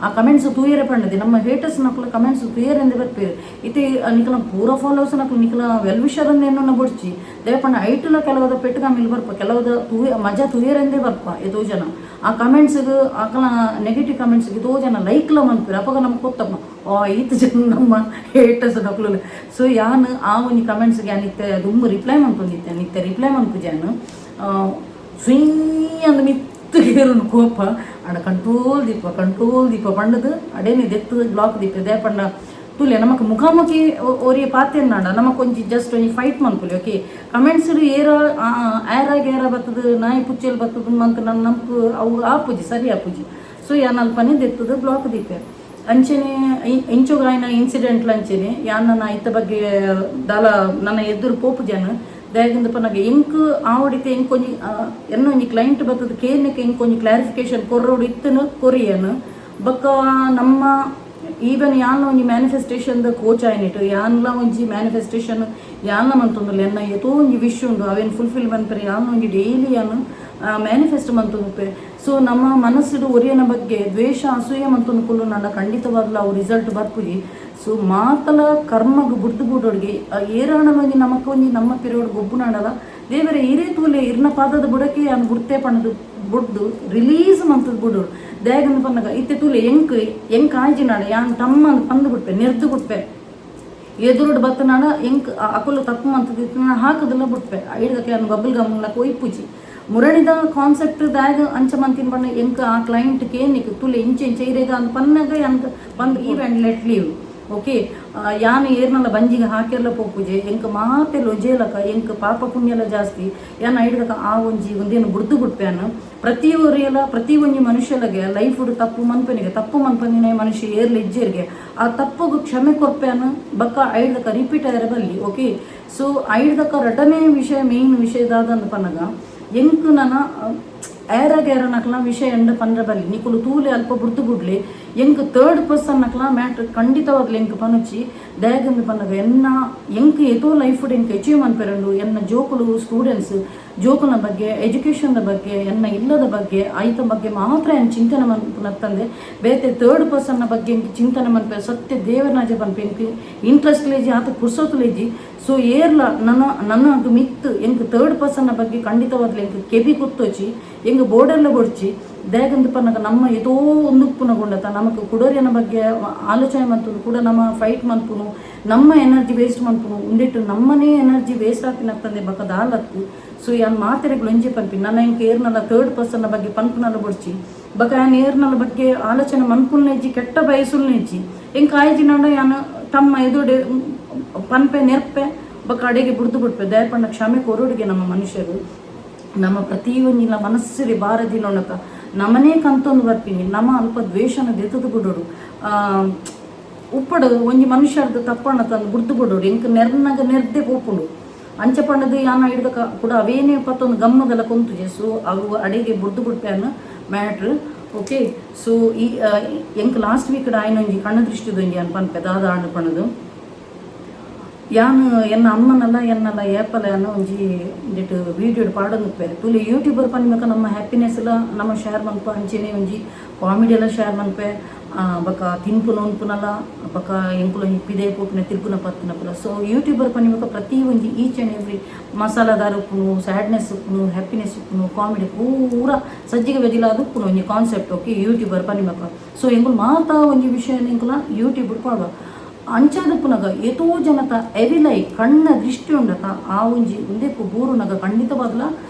[SPEAKER 1] ಆ ಕಮೆಂಟ್ಸ್ ತೂಯರೆ ಪಣ್ಣದೆ ನಮ್ಮ ಹೇಟರ್ಸ್ ನಕುಲು ಕಮೆಂಟ್ಸ್ ತೂಯರೆಂದೇ ಬರ್ಪೇರು. ಇತ್ತೆ ನಿಕಲ ಪೂರ ಫಾಲೋವರ್ಸ್ ನಕಲು ನಿಕಲ ವೆಲ್ ವಿಷರ್ ಎನ್ನೊನ್ನ ಬೊಡ್ಚಿ. ದೇಪಣ್ಣ ಐಟುಲ ಕೆಲವದ ಪೆಟ್ಟು ಕಮ್ಮಿಲ್ ಬರ್ಪ, ಕೆಲವದ ತೂಯ ಮಜಾ ತೂಯರೆಂದೇ ಬರ್ಪ. ಎತೋ ಜನ ಆ ಕಮೆಂಟ್ಸ್ಗೆ ಆಕಲ ನೆಗೆಟಿವ್ ಕಮೆಂಟ್ಸ್ಗೆ ಎತೋ ಜನ ಲೈಕ್ಲ ಮನ್ಪಿರ. ಅಪಗ ನಮ್ಗೆ ಗೊತ್ತಮ್ಮ, ಆ ಈತ ಜನ ನಮ್ಮ ಹೇಟರ್ಸ್ ನಕಲು. ಸೊ ಯಾನ್ ಆ ಒಂಜಿ ಕಮೆಂಟ್ಸ್ಗೆ ಯಾನ್ ಇತ್ತೆ ದುಂಬು ರಿಪ್ಲೈ ಮನ್ಪೊಂದಿತ್ತೆ, ಇತ್ತೆ ರಿಪ್ಲೈ ಮನ್ಪುಜಾನು. ಸುಯ್ ಅಂದ್ ಮಿತ್ತ್ ಏರುಂಡು ಕೋಪ. ಆಂಡ ಕಂಟ್ರೋಲ್ ದೀಪ, ಕಂಟ್ರೋಲ್ ದೀಪ ಪಂಡುದು ಅಡೇನೆ ದೆತ್ತ್ ಬ್ಲಾಕ್ ದೀಪೆ. ದಾಯೆ ಪಂಡ ತೂಲೆ, ನಮಕ್ ಮುಖಾಮುಖಿ ಒರಿಯೆ ಪಾತೆರ್ನಾಂಡ ನಮಕ್ ಒಂಜಿ ಜಸ್ಟ್ ಒಂಜಿ ಫೈಟ್ ಮನ್ಪೊಲಿ, ಓಕೆ. ಕಮೆಂಟ್ಸ್ ಏರ ಏರಾಗ ಏರ ಬತ್ತದು, ನಾಯಿ ಪುಚ್ಚೆಲ್ ಬತ್ತದು ಮಂತ್ ನನ್ ನಮ್ಕ್ ಅವು ಆಪುಜಿ, ಸರಿ ಆಪುಜಿ. ಸೊ ಯಾನ್ ಅಲ್ಪನೆ ದೆತ್ತದು ಬ್ಲಾಕ್ ದೀಪೆ. ಅಂಚೆನೆ ಇಂಚೊಗಾಯಿನ ಇನ್ಸಿಡೆಂಟ್ಲ ಅಂಚೆನೆ ಯಾನ್ ನನ್ನ ಐತ ಬಗ್ಗೆ ದಾಲ ನನ್ನ ಎದುರು ಪೋಪುಜಾನ. ದಾಯೆಗಂದ್ ಪನ್ನಗ ಎಂಕ್ ಆವಡಿತೆ ಎಂಕ್ ಒಂಜಿ ಎನ್ನ ಒಂಜಿ ಕ್ಲೈಂಟ್ ಬತ್ತದ ಕೇನಕ್ಕೆ ಎಂಕ್ ಒಂಜಿ ಕ್ಲಾರಿಫಿಕೇಶನ್ ಕೊರ್ರೋಡು ಇತ್ತನು ಕೊರಿಯನ್. ಬೊಕ್ಕ ನಮ್ಮ ಈವನ್ ಯಾನ್ ಒಂಜಿ ಮ್ಯಾನಿಫೆಸ್ಟೇಷನ್ ದ ಕೋಚ್ ಆಯ್ನಿಟ್ ಯಾನ್ಲ ಒಂಜಿ ಮ್ಯಾನಿಫೆಸ್ಟೇಷನ್ ಯಾನ್ಲ ಮಂತೊಂದುಲ್ಲೆ. ಎನ್ನ ಏತೋ ಒಂಜಿ ವಿಶ್ ಉಂಡು, ಅವೆನ್ ಫುಲ್ಫಿಲ್ ಮನ್ಪೆರೆ ಯಾನ್ ಒಂಜಿ ಡೈಲಿ ಯಾನ್ ಮ್ಯಾನಿಫೆಸ್ಟ್ ಮಂತೊಂದುಪ್ಪೆ. ಸೊ ನಮ್ಮ ಮನಸ್ಸುಡು ಒರಿಯನ ಬಗ್ಗೆ ದ್ವೇಷ, ಅಸೂಯೆ ಮಂತೊಂದು ಕುಲ್ಲುನಾಂಡ ಖಂಡಿತವಾಗ್ಲ ಅವು ರಿಸಲ್ಟ್ ಬರ್ಪುಜಿ. ಸೊ ಮಾತಲ ಕರ್ಮಗ್ ಬುಡ್ದು ಬುಡೋಡ್ಗೆ. ಏರಾಣ ಒಂಜಿ ನಮಕ್ ಒಂಜಿ ನಮ್ಮ ಪಿರಿಯಡ್ ಗೊಬ್ಬುನಾಂಡಲ, ದೇವರೇ ಇರೇ ತೂಲೆ, ಇರ್ನ ಪಾದದ ಬುಡಕ್ಕೆ ಯಾನ್ ಬುಡ್ತೆ ಪಂಡುದು ಬುಡ್ದು ರಿಲೀಸ್ ಮಂತದ್ ಬುಡೋಡು. ದಾಯೆಗಂದ್ ಪನ್ನಗ ಇತ್ತೆ ತೂಲೆ, ಎಂಕ್ ಎಂಕ್ ಆಯ್ಜಿನಾಡ ಯಾನ್ ತಮ್ಮ ಪಂದು ಬಿಡ್ಪೆ, ನೆರ್ದು ಬಿಡ್ಪೆ. ಎದುರುಡು ಬತ್ತನಾಡ ಎಂಕ್ ಅಕುಲು ತಪ್ಪು ಮಂತದ್ ಹಾಕುದಿಲ್ಲ, ಬುಡ್ಪೆ. ಐಡ್ದಕ್ಕೆ ಯಾನ್ ಬಬಲ್ ಗಮ್ ಕೊಯ್ಪುಜಿ. ಮುರಣಿದ ಕಾನ್ಸೆಪ್ಟ್ ದಾಯಗ ಅಂಚ ಮಂತಿನ ಪಂಡ, ಎಂಕ್ ಆ ಕ್ಲೈಂಟ್ ಕೇನಿಕ್ ತುಲೆ ಇಂಚ ಇಂಚ ಇರೇಗ ಅಂದ್ ಪನ್ನಗ ಎಂಕ್ ಪಂದ್ give and let leave, okay. ಯಾನ್ ಏರ್ನಲ ಬಂಜಿಗೆ ಹಾಕೆಲ್ಲ ಪೋಪುಜೆ. ಎಂಕ್ ಮಾತೆಲ್ ಒಂಜೇಲಕ, ಎಂಕ್ ಪಾಪ ಪುಣ್ಯಲ ಜಾಸ್ತಿ. ಯಾನ್ ಐಡ್ದಕ ಆ ಒಂಜಿ ಒಂದೇನು ಬುಡ್ದು ಬುಡ್ಪೆನ್. ಪ್ರತಿ ಒರಿಯಲ, ಪ್ರತಿ ಒಂಜಿ ಮನುಷ್ಯಲಗೆ ಲೈಫ್ ತಪ್ಪು ಮನ್ಪನಿಗೆ, ತಪ್ಪು ಮನ್ಪಂದಿನ ಮನುಷ್ಯ ಏರ್ಲ ಇಜ್ಜೆರ್ಗೆ. ಆ ತಪ್ಪುಗು ಕ್ಷಮೆ ಕೊರ್ಪೆನ್. ಬಕ್ಕ ಐಡ್ದಕ ರಿಪೀಟ್ ಆಯರ ಬಲ್ಲಿ, ಓಕೆ. ಸೊ ಐಡ್ದಕ ರಡ್ಡನೇ ವಿಷಯ, ಮೇನ್ ವಿಷಯ ದಾದಂದ್ ಪನ್ನಗ, ಎಂಕ್ ನನ ಏರಾಗ ಏರನಕ್ಲ ವಿಷಯ ಎಂಡ ಪಂದ್ರ ಬಲ್ಲಿ, ನಿಕುಲು ತೂಲೆ ಅಲ್ಪ ಬುಡ್ದು ಬುಡ್ಲಿ. ಎಂಕ್ ಥರ್ಡ್ ಪರ್ಸನ್ ನಕ್ಲ ಮ್ಯಾಟ್ರ್ ಖಂಡಿತವಾಗ್ಲು ಎಂಕ್ ಪನುಚಿ. ದಾಯೆಗಂದ್ ಪನ್ನಗ ಎನ್ನ ಎಂಕ್ ಏತೋ ಲೈಫ್ ಎಂಕ್ ಅಚೀವ್ ಮನ್ಪೆರಂಡು. ಎನ್ನ ಜೋಕುಲು ಸ್ಟೂಡೆಂಟ್ಸ್, ಜೋಕುನ ಬಗ್ಗೆ, ಎಜುಕೇಷನ್ ಬಗ್ಗೆ, ಎನ್ನ ಇಲ್ಲದ ಬಗ್ಗೆ, ಐತ ಬಗ್ಗೆ ಮಾತ್ರ ಎನ್ ಚಿಂತನೆ ಮನ್ಪುನತ್ತಂದೆ ಬೇತೆ ಥರ್ಡ್ ಪರ್ಸನ್ನ ಬಗ್ಗೆ ಎಂಕ್ ಚಿಂತನೆ ಮನ್ಪೆ, ಸತ್ಯ ದೇವರನಾಜೆ ಪನ್ಪೆ, ಎಂಕ್ ಇಂಟ್ರೆಸ್ಟ್ ಲೇಜಿ, ಆತ ಪುರ್ಸೊತ್ತು ಲೇಜಿ. ಸೊ ಏರ್ಲ ನನ್ನ ನನ್ನ ಮಿತ್ ಎಂಕ್ ಥರ್ಡ್ ಪರ್ಸನ್ನ ಬಗ್ಗೆ ಖಂಡಿತವಾಗ್ಲು ಎಂಕ್ ಕೆಬಿ ಕುತ್ತೊಚ್ಚಿ, ಎಂಗ್ ಬೋರ್ಡೆಲ್ಲ ಬೊಡ್ಚಿ. ದಾಯೆಗಂದ್ ಪನ್ನಗ ನಮ್ಮ ಏತೋ ಒಂದು ಉಪ್ಪುನ ಗುಂಡತ ನಮಕ್ ಕುಡೋರಿಯನ ಬಗ್ಗೆ ಆಲೋಚನೆ ಮನ್ಪುನು ಕೂಡ ನಮ್ಮ ಫೈಟ್ ಮನ್ಪುನು, ನಮ್ಮ ಎನರ್ಜಿ ವೇಸ್ಟ್ ಮನ್ಪುನು. ಉಂದಿಟ್ಟು ನಮ್ಮನೇ ಎನರ್ಜಿ ವೇಸ್ಟ್ ಆಪಿನತ್ತಂದೆ ಬಕ್ಕ ದಾಲತ್ತು. ಸೊ ಯಾನ್ ಮಾತೆರೆಗ್ಲು ಒಂಜಿ ಪನ್ಪಿ, ನನ್ನ ಎಂಕ್ ಏರ್ನಲ ಥರ್ಡ್ ಪರ್ಸನ್ನ ಬಗ್ಗೆ ಪನ್ಪುನಲ ಬೊಡ್ಚಿ. ಬಕ ಯಾನ್ ಏರ್ನಲ ಬಗ್ಗೆ ಆಲೋಚನೆ ಮನ್ಪುಲ್ನೆಜ್ಜಿ, ಕೆಟ್ಟ ಬಯಸುಲ್ನೆಜ್ಜಿ. ಎಂಕ್ ಆಯ್ಜಿನಂಡ ಯಾನ್ ತಮ್ಮ ಎದುಡೆ ಪನ್ಪೆ, ನೆರ್ಪೆ, ಬಕ್ಕ ಅಡೆಗೆ ಬುಡ್ದು ಬಿಡ್ಪೆ. ದಯಪಂಡ ಕ್ಷಮೆ ಕೊರೋಡಿಗೆ ನಮ್ಮ ಮನುಷ್ಯರು. ನಮ್ಮ ಪ್ರತಿಯೊಂದಿನ ಮನಸ್ಸಿಗೆ ಬಾರದಿನೊಣತ ನಮನೇ ಕಂತೊಂದು ಬರ್ಪಿನಿ. ನಮ್ಮ ಅಲ್ಪ ದ್ವೇಷನ ದೆತ್ತದು ಬಿಡೋಡು. ಉಪ್ಪಡು ಒಂಜಿ ಮನುಷ್ಯರ್ದು ತಪ್ಪಣ್ಣ ತಂದು ಬುಡ್ದು ಬಿಡೋಡು. ಎಂಕ್ ನೆರ್ನಗ ನೆರ್ದೆ ಪೋಪುಂಡು. ಅಂಚ ಪಂಡದು ಯಾನ ಹಿಡ್ದ ಕೂಡ ಅವೇನೇ ಪತ್ತೊಂದು ಗಮ್ಮದೆಲ್ಲ ಕೊಂತುಜೆ. ಸೊ ಅವು ಅಡಿಗೆ ಬುಡ್ದು ಬಿಡ್ಪೆನ್ matter, okay. So ಈ ಎಂಕ್ ಲಾಸ್ಟ್ ವೀಕ್ ಆಯ್ನ ಒಂಜಿ ಕಣ್ಣು ದೃಷ್ಟಿದೊಂಜಿ ಅನ್ ಪನ್ಪೆ. ದಾದ ಆಂಡ್ ಪಣದು, ಯಾನ್ ಎನ್ನ ಅಮ್ಮನಲ್ಲ ಎನ್ನಲ್ಲ ಏಪಲ ಯಾನ್ ಒಂಜಿ ಒಂದಿಟ್ಟು ವೀಡಿಯೋ ಪಾಡೊಂದುಪ್ಪೆ. ತೂಲೆ, ಯೂಟ್ಯೂಬರ್ ಪನ್ಪಕ ನಮ್ಮ ಹ್ಯಾಪಿನೆಸ್ ಎಲ್ಲ ನಮ್ಮ ಶೇರ್ ಮನ್ಪ, ಅಂಚೆನೆ ಒಂಜಿ ಕಾಮಿಡಿ ಎಲ್ಲ ಶೇರ್ ಮನ್ಪೆ. ಬೊಕ ತಿನ್ಪುನ ಉನ್ಪುನಲ, ಬೊಕ ಎಂಕುಲು ಒಂಜಿ ಪಿದೈ ಪೋಪುನ, ತಿರ್ಗುನ ಪತ್ತುನ ಪೂರ. ಸೊ ಯೂಟ್ಯೂಬರ್ ಪನ್ಪಕ ಪ್ರತಿ ಒಂಜಿ each and every ಮಸಾಲಾದಾರ ಉಪ್ಪುನು, sadness ಉಪ್ಪುನು, happiness ಉಪ್ಪುನು, comedy ಪೂರ ಸಜ್ಜಿಗೆ ಬಜಿಲ ಅದು ಉಪ್ಪುನು ಒಂಜಿ concept, okay, YouTuber ಪನ್ಪಕ. So ಎಂಕುಲು ಮಾತಾ ಒಂಜಿ ವಿಷಯ ಎಂಕುಲ ಯೂಟ್ಯೂಬ್ ಪಾಡುವ. ಅಂಚಾದಪ್ಪುನಗ ಏತೋ ಜನತ ಎವಿಲೈ ಕಣ್ಣ ದೃಷ್ಟಿ ಉಂಡತ ಆ ಒಂಜಿ ಉಂದೆಕ್ಕು ಬೂರುನಗ ಖಂಡಿತವಾಗ್ಲ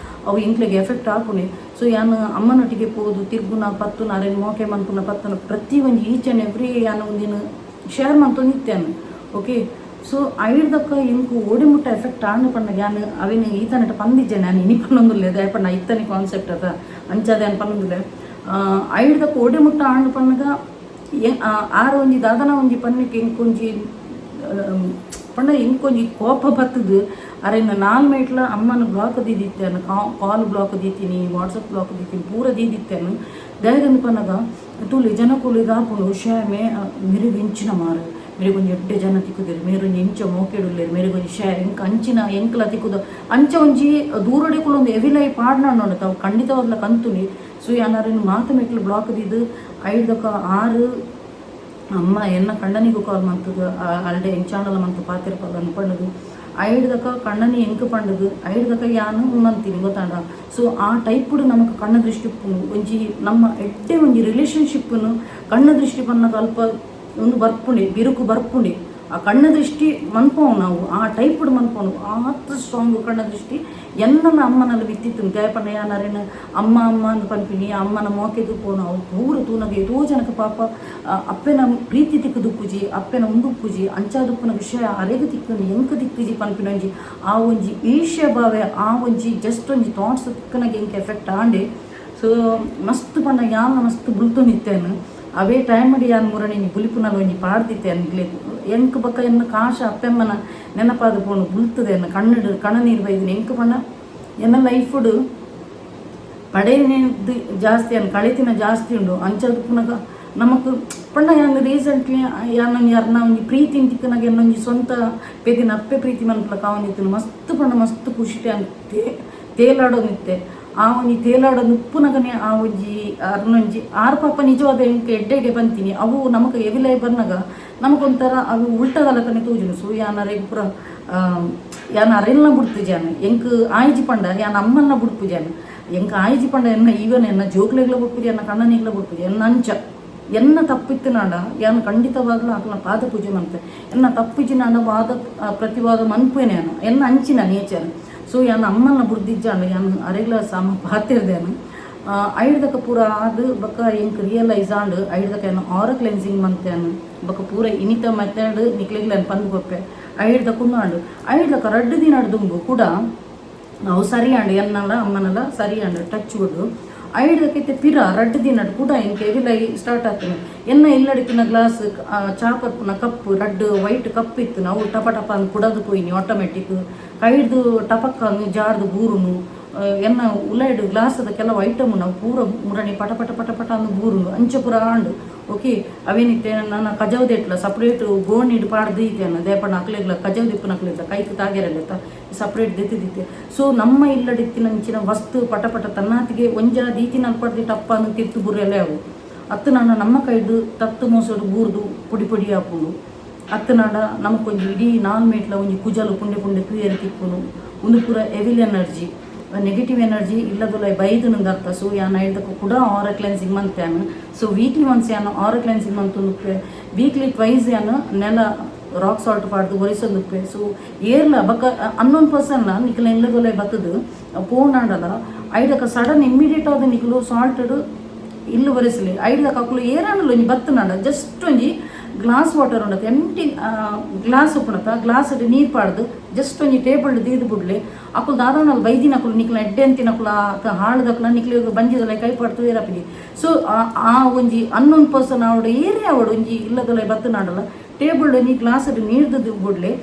[SPEAKER 1] ಅವು ಎಂಕ್ಲೆಗ್ ಎಫೆಕ್ಟ್ ಆಪುನಿ. ಸೊ ಯಾನ್ ಅಮ್ಮನೊಟ್ಟಿಗೆ ಪೋದು ತಿರ್ಗುನ ಪತ್ತುನ, ಅರೆನ್ ಮೋಕೆ ಮನ್ಪುನ ಪತ್ತುನ, ಪ್ರತಿ ಒಂಜಿ each and every ಯಾನ್ ಒಂದಿನ ಶೇರ್ ಮಂತೊಂದು ಇತ್ತೇನು, ಓಕೆ. ಸೊ ಐಡ್ದಕ್ಕ ಎಂಕು ಓಡಿ ಮುಟ್ಟ ಎಫೆಕ್ಟ್ ಆಂಡ ಪಂಡ, ಯಾನ್ ಅವಿನ ಈತನಟ ಪಂದಿಜ್ಜೆ. ನಾನು ಇನಿ ಪನ್ನೊಂದುಲ್ಲೆ. ದಾಯೆ ಪಂಡ ಇತ್ತನೆ ಕಾನ್ಸೆಪ್ಟ್ ಅದ, ಅಂಚಾದ ಯಾನ್ ಪನ್ನೊಂದುಲ್ಲೆ. ಐಡ್ದಕ್ಕ ಓಡಿ ಮುಟ್ಟ ಆಂಡ ಪನ್ನಗ ಆರ್ ಒಂಜಿ ದಾದನ ಒಂಜಿ ಪನ್ನಿಕ್ ಎಂಕೊಂಜಿ ಪಂಡ ಎಂಕೊಂಜಿ ಕೋಪ ಬತ್ತದು. ಅರೆನ್ ನಾಲ್ ಮೇಟ್ಲ ಅಮ್ಮನ ಬ್ಲಾಕ್ ದೀದಿತ್ತೇನು, ಕಾಲ್ ಬ್ಲಾಕ್ ದೀತೀನಿ, ವಾಟ್ಸಪ್ ಬ್ಲಾಕ್ ದೀತೀನಿ, ಪೂರ ದೀದಿತ್ತೇನು. ದಾಯೆಗಂದ್ ಪನ್ನಗ ತೂಲಿ, ಜನಕುಲು ಆಪುಂಡು, ಶ್ಯಾಮೆ ಮೆರೆಗ್ ಇಂಚಿನ ಮಾರು, ಮೇರೆಗ್ ಒಂಜಿ ಎಡ್ಡೆ ಜನ ತಿಕ್ಕುದೆರ್, ಮೇರ್ ಒಂಜಿ ಇಂಚ ಮೋಕೆಡುಲ್ಲೆರ್, ಮೇರೆಗ್ ಒಂಜಿ ಶೇ ಎಂಕ್ ಅಂಚಿನ ಎಂಕ್ಲ ತಿಕ್ಕುದು. ಅಂಚ ಒಂಜಿ ದೂರಡೆ ಕುಲೊಂದು ಎವಿಲೈ ಪಾಡ್ನಂಡ ತಾವು ಖಂಡಿತವಾಗ್ಲ ಕಂತುನಿ. ಸೊ ಯಾನಾರೆನ್ ಮಾತ ಮೆಟ್ಲು ಬ್ಲಾಕ್ ದೀದು ಐಡ್ದೊಕ ಆರು ಅಮ್ಮ ಎನ್ನ ಕಂಡನಿಗೂ ಕಾಲ್ ಮಂತದು, ಅಲ್ಡೆ ಎಂಚಾಣಲ ಮಂತು ಪಾತಿರ್ಪಲ್ಲ ಪಂಡುದು. ಐಡ್ದಕ ಕಣ್ಣನಿ ಎಂಕ್ ಪಂಡುದು, ಐಡ್ದಕ ಯಾನು ಮಂತೀನಿ, ಗೊತ್ತಾಂಡ? ಸೊ ಆ ಟೈಪುಡು ನಮಕ್ ಕಣ್ಣ ದೃಷ್ಟಿ ಉಪ್ಪುಂಡು. ಒಂಜಿ ನಮ್ಮ ಎಡ್ಡೆ ಒಂಜಿ ರಿಲೇಷನ್ಶಿಪ್ಪನ್ನು ಕಣ್ಣ ದೃಷ್ಟಿ ಪನ್ನಗ ಅಲ್ಪ ಒಂದು ಬರ್ಪುಂಡೆ, ಬಿರುಕು ಬರ್ಪುಂಡೆ. ಆ ಕಣ್ಣ ದೃಷ್ಟಿ ಮನ್ಪವು ನಾವು ಆ ಟೈಪ್ಡ್ ಮನ್ಪವನು ಆತ್ ಸ್ಟ್ರಾಂಗ್ ಕಣ್ಣ ದೃಷ್ಟಿ ಎನ್ನನ ಅಮ್ಮನಲ್ಲಿ ಬಿತ್ತಿತ್ತು. ದಾಯೆ ಯಾನರೇನು ಅಮ್ಮ ಅಮ್ಮ ಅಂದ್ ಪನ್ಪಿನಿ, ಅಮ್ಮನ ಮೋಕೆ ತೂಪೋನು. ಅವು ಪೂರ ತೂನಗ ಏತೋ ಜನಕ ಪಾಪ ಅಪ್ಪೆನ ಪ್ರೀತಿ ತಿಕ್ಕುದುಪ್ಪುಜಿ, ಅಪ್ಪೆನ ಉಂದುಪ್ಪುಜಿ. ಅಂಚಾದುಪ್ಪುನ ವಿಷಯ ಅರೆಗ್ ತಿಕ್ಕುನು, ಎಂಕ್ ತಿಕ್ಕುಜಿ ಪನ್ಪಿನ ಒಂಜಿ ಆ ಒಂಜಿ ಈರ್ಷ್ಯ ಭಾವೆ, ಆ ಒಂಜಿ ಜಸ್ಟ್ ಒಂಜಿ ಥಾಟ್ಸ್ ತಿಕ್ಕನಾಗ ಎಂಕ್ ಎಫೆಕ್ಟ್ ಆಂಡೆ. ಸೊ ಮಸ್ತ್ ಪಂಡ ಯಾನ್ ಮಸ್ತ್ ಬುಲ್ತೊಂದಿತ್ತೇನು. ಅವೇ ಟೈಮ್ ಯಾನ್ ಮುರಣಿ ಬುಲಿಪುನಲ ಒಂಜಿ ಪಾಡ್ದಿತ್ತೆ ನಿಕ್ಲೆ. ಎಂಕ್ ಬೊಕ್ಕ ಎನ್ನ ಕಾಶ ಅಪ್ಪೆಮ್ಮನ ನೆನಪಾದ ಪೋಣು ಬುಲ್ತದೆ, ಎನ್ನ ಕಣ್ಣು ಕಣ್ಣನೀರು ಬೈದಿನಿ. ಎಂಕ್ ಪಂಡ ಎನ್ನ ಲೈಫುಡು ಪಡೆಯಿನದ್ದು ಜಾಸ್ತಿ ಅನ್ ಕಳೆತಿನ ಜಾಸ್ತಿ ಉಂಡು. ಅಂಚದ ಪುನಗ ನಮಕ್ ಪಂಡ ಯಾನ್ ರೀಸೆಂಟ್ಲಿ ಯಾನ್ ಯಾರ್ನ ಒಂಜಿ ಪ್ರೀತಿ ತಿಕ್ಕನಾಗ ಎನ್ನೊಂಜಿ ಸ್ವಂತ ಪೆದಿನ ಅಪ್ಪೆ ಪ್ರೀತಿ ಮನ್ಪುಲಕ ಕಾವೊಂದಿತ್ತು. ಮಸ್ತ್ ಪಂಡ ಮಸ್ತ್ ಖುಷಿ ಅನ್ ತೇಲಾಡೋದಿತ್ತೆ. ಆ ಒಂಜಿ ತೇಲಾಡೋದು ಉಪ್ಪುನಗನೆ ಆ ಒಂಜಿ ಅರ್ನೊಂಜಿ ಆರ್ ಪಾಪ ನಿಜವಾದ ಎಂಕ್ ಎಡ್ಡೆ ಎಡ್ಡೆ ಬಂತೀನಿ. ಅವು ನಮಕ್ ಎವಿಲೈ ಬರ್ನಗ ನಮಕೊಂಥರ ಅವು ಉಲ್ಟದಲಕನೆ ತೋಜುನು. ಸೊ ಯಾನ್ ಅರೆಗ್ ಪೂರ ಯಾನ್ ಅರೆಲ್ನ ಬುಡ್ತುಜಾನ್. ಎಂಕ್ ಆಯ್ಜಿ ಪಂಡ ಯಾನ್ ಅಮ್ಮನ್ನ ಬುಡ್ಪುಜಾನ್. ಎಂಕ್ ಆಯ್ಜಿ ಪಂಡ ಎನ್ನ ಈವನ್ ಎನ್ನ ಜೋಕ್ಲೆಗ್ಲ ಬುಡ್ಪುಜಿ, ಎನ್ನ ಕಣ್ಣನಿಗ್ಲ ಬುಡ್ಪುಜಿ. ಎನ್ನ ಅಂಚ ಎನ್ನ ತಪ್ಪಿತ್ತು ನಾಡ ಯಾನ್ ಖಂಡಿತವಾಗ್ಲೂ ಅಕ್ಲ್ನ ಪಾದ ಪೂಜೆ ಮನ್ಪೆ. ಎನ್ನ ತಪ್ಪಿಜಿನಾಂಡ ವಾದ ಪ್ರತಿವಾದ ಮನ್ಪುವೆನೆ ಯಾನ್. ಎನ್ನ ಅಂಚಿನ ನೇಚರ್. ಸೊ ಯಾನ್ ಅಮ್ಮನ ಬುಡ್ದಿಜ್ಜಾಂಡ ಯಾನ್ ಅರೆಗ್ಲ ಸಮ ಪಾತೆರ್ದೇನು. ಐಡ್ದಕ ಪೂರ ಆದ್ ಬೊಕ್ಕ ಎಂಕ್ ರಿಯಲೈಸ್ ಆಂಡ್. ಐಡ್ದಕ ಯಾನ್ ಆರ ಕ್ಲೆನ್ಸಿಂಗ್ ಮಂತೇನು. ಬೊಕ್ಕ ಪೂರ ಇನಿತ ಮೆಥಡ್ ನಿಕ್ಲೆಗ್ಲ ಯಾನ್ ಪಂದ್ ಕೊರ್ಪೆ. ಐಡ್ದಕುಂದು ಆಂಡ್. ಐಡ್ದಕ 2 ದಿನ ದುಂಬು ಕೂಡ ಅವು ಸರಿ ಆಂಡ್, ಎನ್ನಲ ಅಮ್ಮನಲ ಸರಿ ಆಂಡ್, ಟಚ್ ವುಡ್. ಐಡ್ದಕೈತೆ ಪಿರ 2 ದಿನ ಕೂಡ ಎಂಕ್ ಎವಿಲೈ ಸ್ಟಾರ್ಟ್ ಆಗ್ತದೆ. ಎನ್ನ ಇಲ್ಲಡಿಪಿನ ಗ್ಲಾಸ್, ಚಾ ಪರ್ಪುನ ಕಪ್, ರಡ್ಡ್ ವೈಟ್ ಕಪ್ ಇತ್ತು. ನಾವು ಟಪ ಟಪ ಅಂದ್ ಕುಡದು ಪೋಯಿನಿ. ಆಟೋಮೆಟಿಕ್ ಕೈಡ್ದು ಟಪಕ್ಕ ಜಾರ್ದು ಬೂರುನು. ಎನ್ನ ಉಲೈಡ್ ಗ್ಲಾಸದ ಕೆಲವು ಐಟಮ್ ನಾವು ಪೂರ ಮುರಣಿ ಪಟ ಪಟ ಪಟ ಪಟ ಅಂದ್ ಬೂರುನು. ಅಂಚ ಪೂರ ಆಂಡ್. ಓಕೆ, ಅವೇನಿತ್ತೆ ನನ್ನ ಕಜವ್ದೆಟ್ಲ ಸಪ್ರೇಟ್ ಗೋಣಿಡ್ ಪಾಡ್ದು ಇತ್ತೇನ ದೇಪಣ್ಣ ಅಕ್ಲೆಗ್ಲ ಕಜವ್ ದಿಪ್ಪುನ ಅಕ್ಲೆಗ್ಲ ಕೈಕ್ ತಾಗೆರಲೆತ್ತ ಸಪ್ರೇಟ್ ದೆತ್ತಿದಿತ್ತೆ. ಸೊ ನಮ್ಮ ಇಲ್ಲಡಿತ್ತಿನಂಚಿನ ವಸ್ತು ಪಟ ಪಟ ತನ್ನಾತಿಗೆ ಒಂಜ ದೀತಿನ ಅಲ್ಪಡ್ದಿ ಟಪ್ಪ ಅಂದ್ ತಿರ್ತು ಬುರೆಲೆ ಅವು. ಅತ್ತು ನಾನ ನಮ್ಮ ಕೈಡು ತತ್ತು ಮೋಸಡು ಬೂರ್ದು ಪೊಡಿ ಪೊಡಿ ಆಪುಂಡು. ಅತ್ತನಾಡ ನಮಕೊಂಜಿ ಇಡೀ ನಾಲ್ ಮೇಟ್ಲ ಒಂಜಿ ಕುಜಲು ಪುಂಡೆ ಪುಂಡೆ ತೂಯರೆ ತಿಕ್ಕುನು. ಉಂದು ಪೂರ evil energy, negative energy ಇಲ್ಲದೊಲ ಬೈದು ಅರ್ಥ. ಸೊ ಯಾನ್ ಐಡ್ದಕ್ಕ ಕೂಡ ಆರ ಕ್ಲೆನ್ಸಿಂಗ್ ಮಂತ್ಯಾನ್. So weekly once ಯಾನ್ ಆರ ಕ್ಲೆನ್ಸಿಂಗ್ ಮಂತೊಂದುಪ್ಪೆ. ವೀಕ್ಲಿ ಟ್ವೈಸ್ ಯಾನ್ ನೆಲ ರಾಕ್ ಸಾಲ್ಟ್ ಪಾಡ್ದು ಒರೆಸೊಂದುಪ್ಪೆ. ಸೊ ಏರ್ಲ ಬೊಕ್ಕ ಅನ್ನೋನ್ ಪರ್ಸನ್ ನಿಕಲ ಇಲ್ಲದೊಲ ಬತ್ತದು ಪೋನಾಂಡಲ ಐಡಕ ಸಡನ್ ಇಮ್ಮಿಡಿಯೇಟ್ ಆದ ನಿಕಲು ಸಾಲ್ಟೆಡ್ ಇಲ್ಲು ಒರೆಸಲಿ. ಐಡ್ದಕ ಅಕುಲು ಏರಾಂಡಲ ಒಂಜಿ ಬತ್ತನಾಂಡ ಜಸ್ಟ್ ಒಂಜಿ ಗ್ಲಾಸ್ ವಾಟರ್ ಉಂಡತ, ಎಂಟಿ ಗ್ಲಾಸ್ ಉಪ್ಪುನತ ಗ್ಲಾಸ್ ನೀರು ಪಾಡ್ದು ಜಸ್ಟ್ ಒಂಜಿ ಟೇಬಲ್ ದೀದ್ ಬುಡ್ಲೆ. ಅಕುಲು ದಾದಾನಲ್ ಬೈದಿನ ಅಕುಲು ನಿಕ್ಲ ಎಡ್ಡೆ ಅಂತಿನಕುಲ ಹಾಳ್ದಕ್ಲ ನಿಕ್ಲೆ ಬಂಜಿದಲ ಕೈ ಪಾಡ್ತು ಏರಪಿನಿ. ಸೊ ಆ ಒಂಜಿ ಅನ್ನೋನ್ ಪರ್ಸನ್ ಆವಡು ಏರೇ ಆವಡು ಒಂಜಿ ಇಲ್ಲದೊಲ ಬತ್ತನಾಂಡಲ ಟೇಬಲ್ ಒಂಜಿ ಗ್ಲಾಸ್ ನೀರ್ದು ಬುಡ್ಲೆ.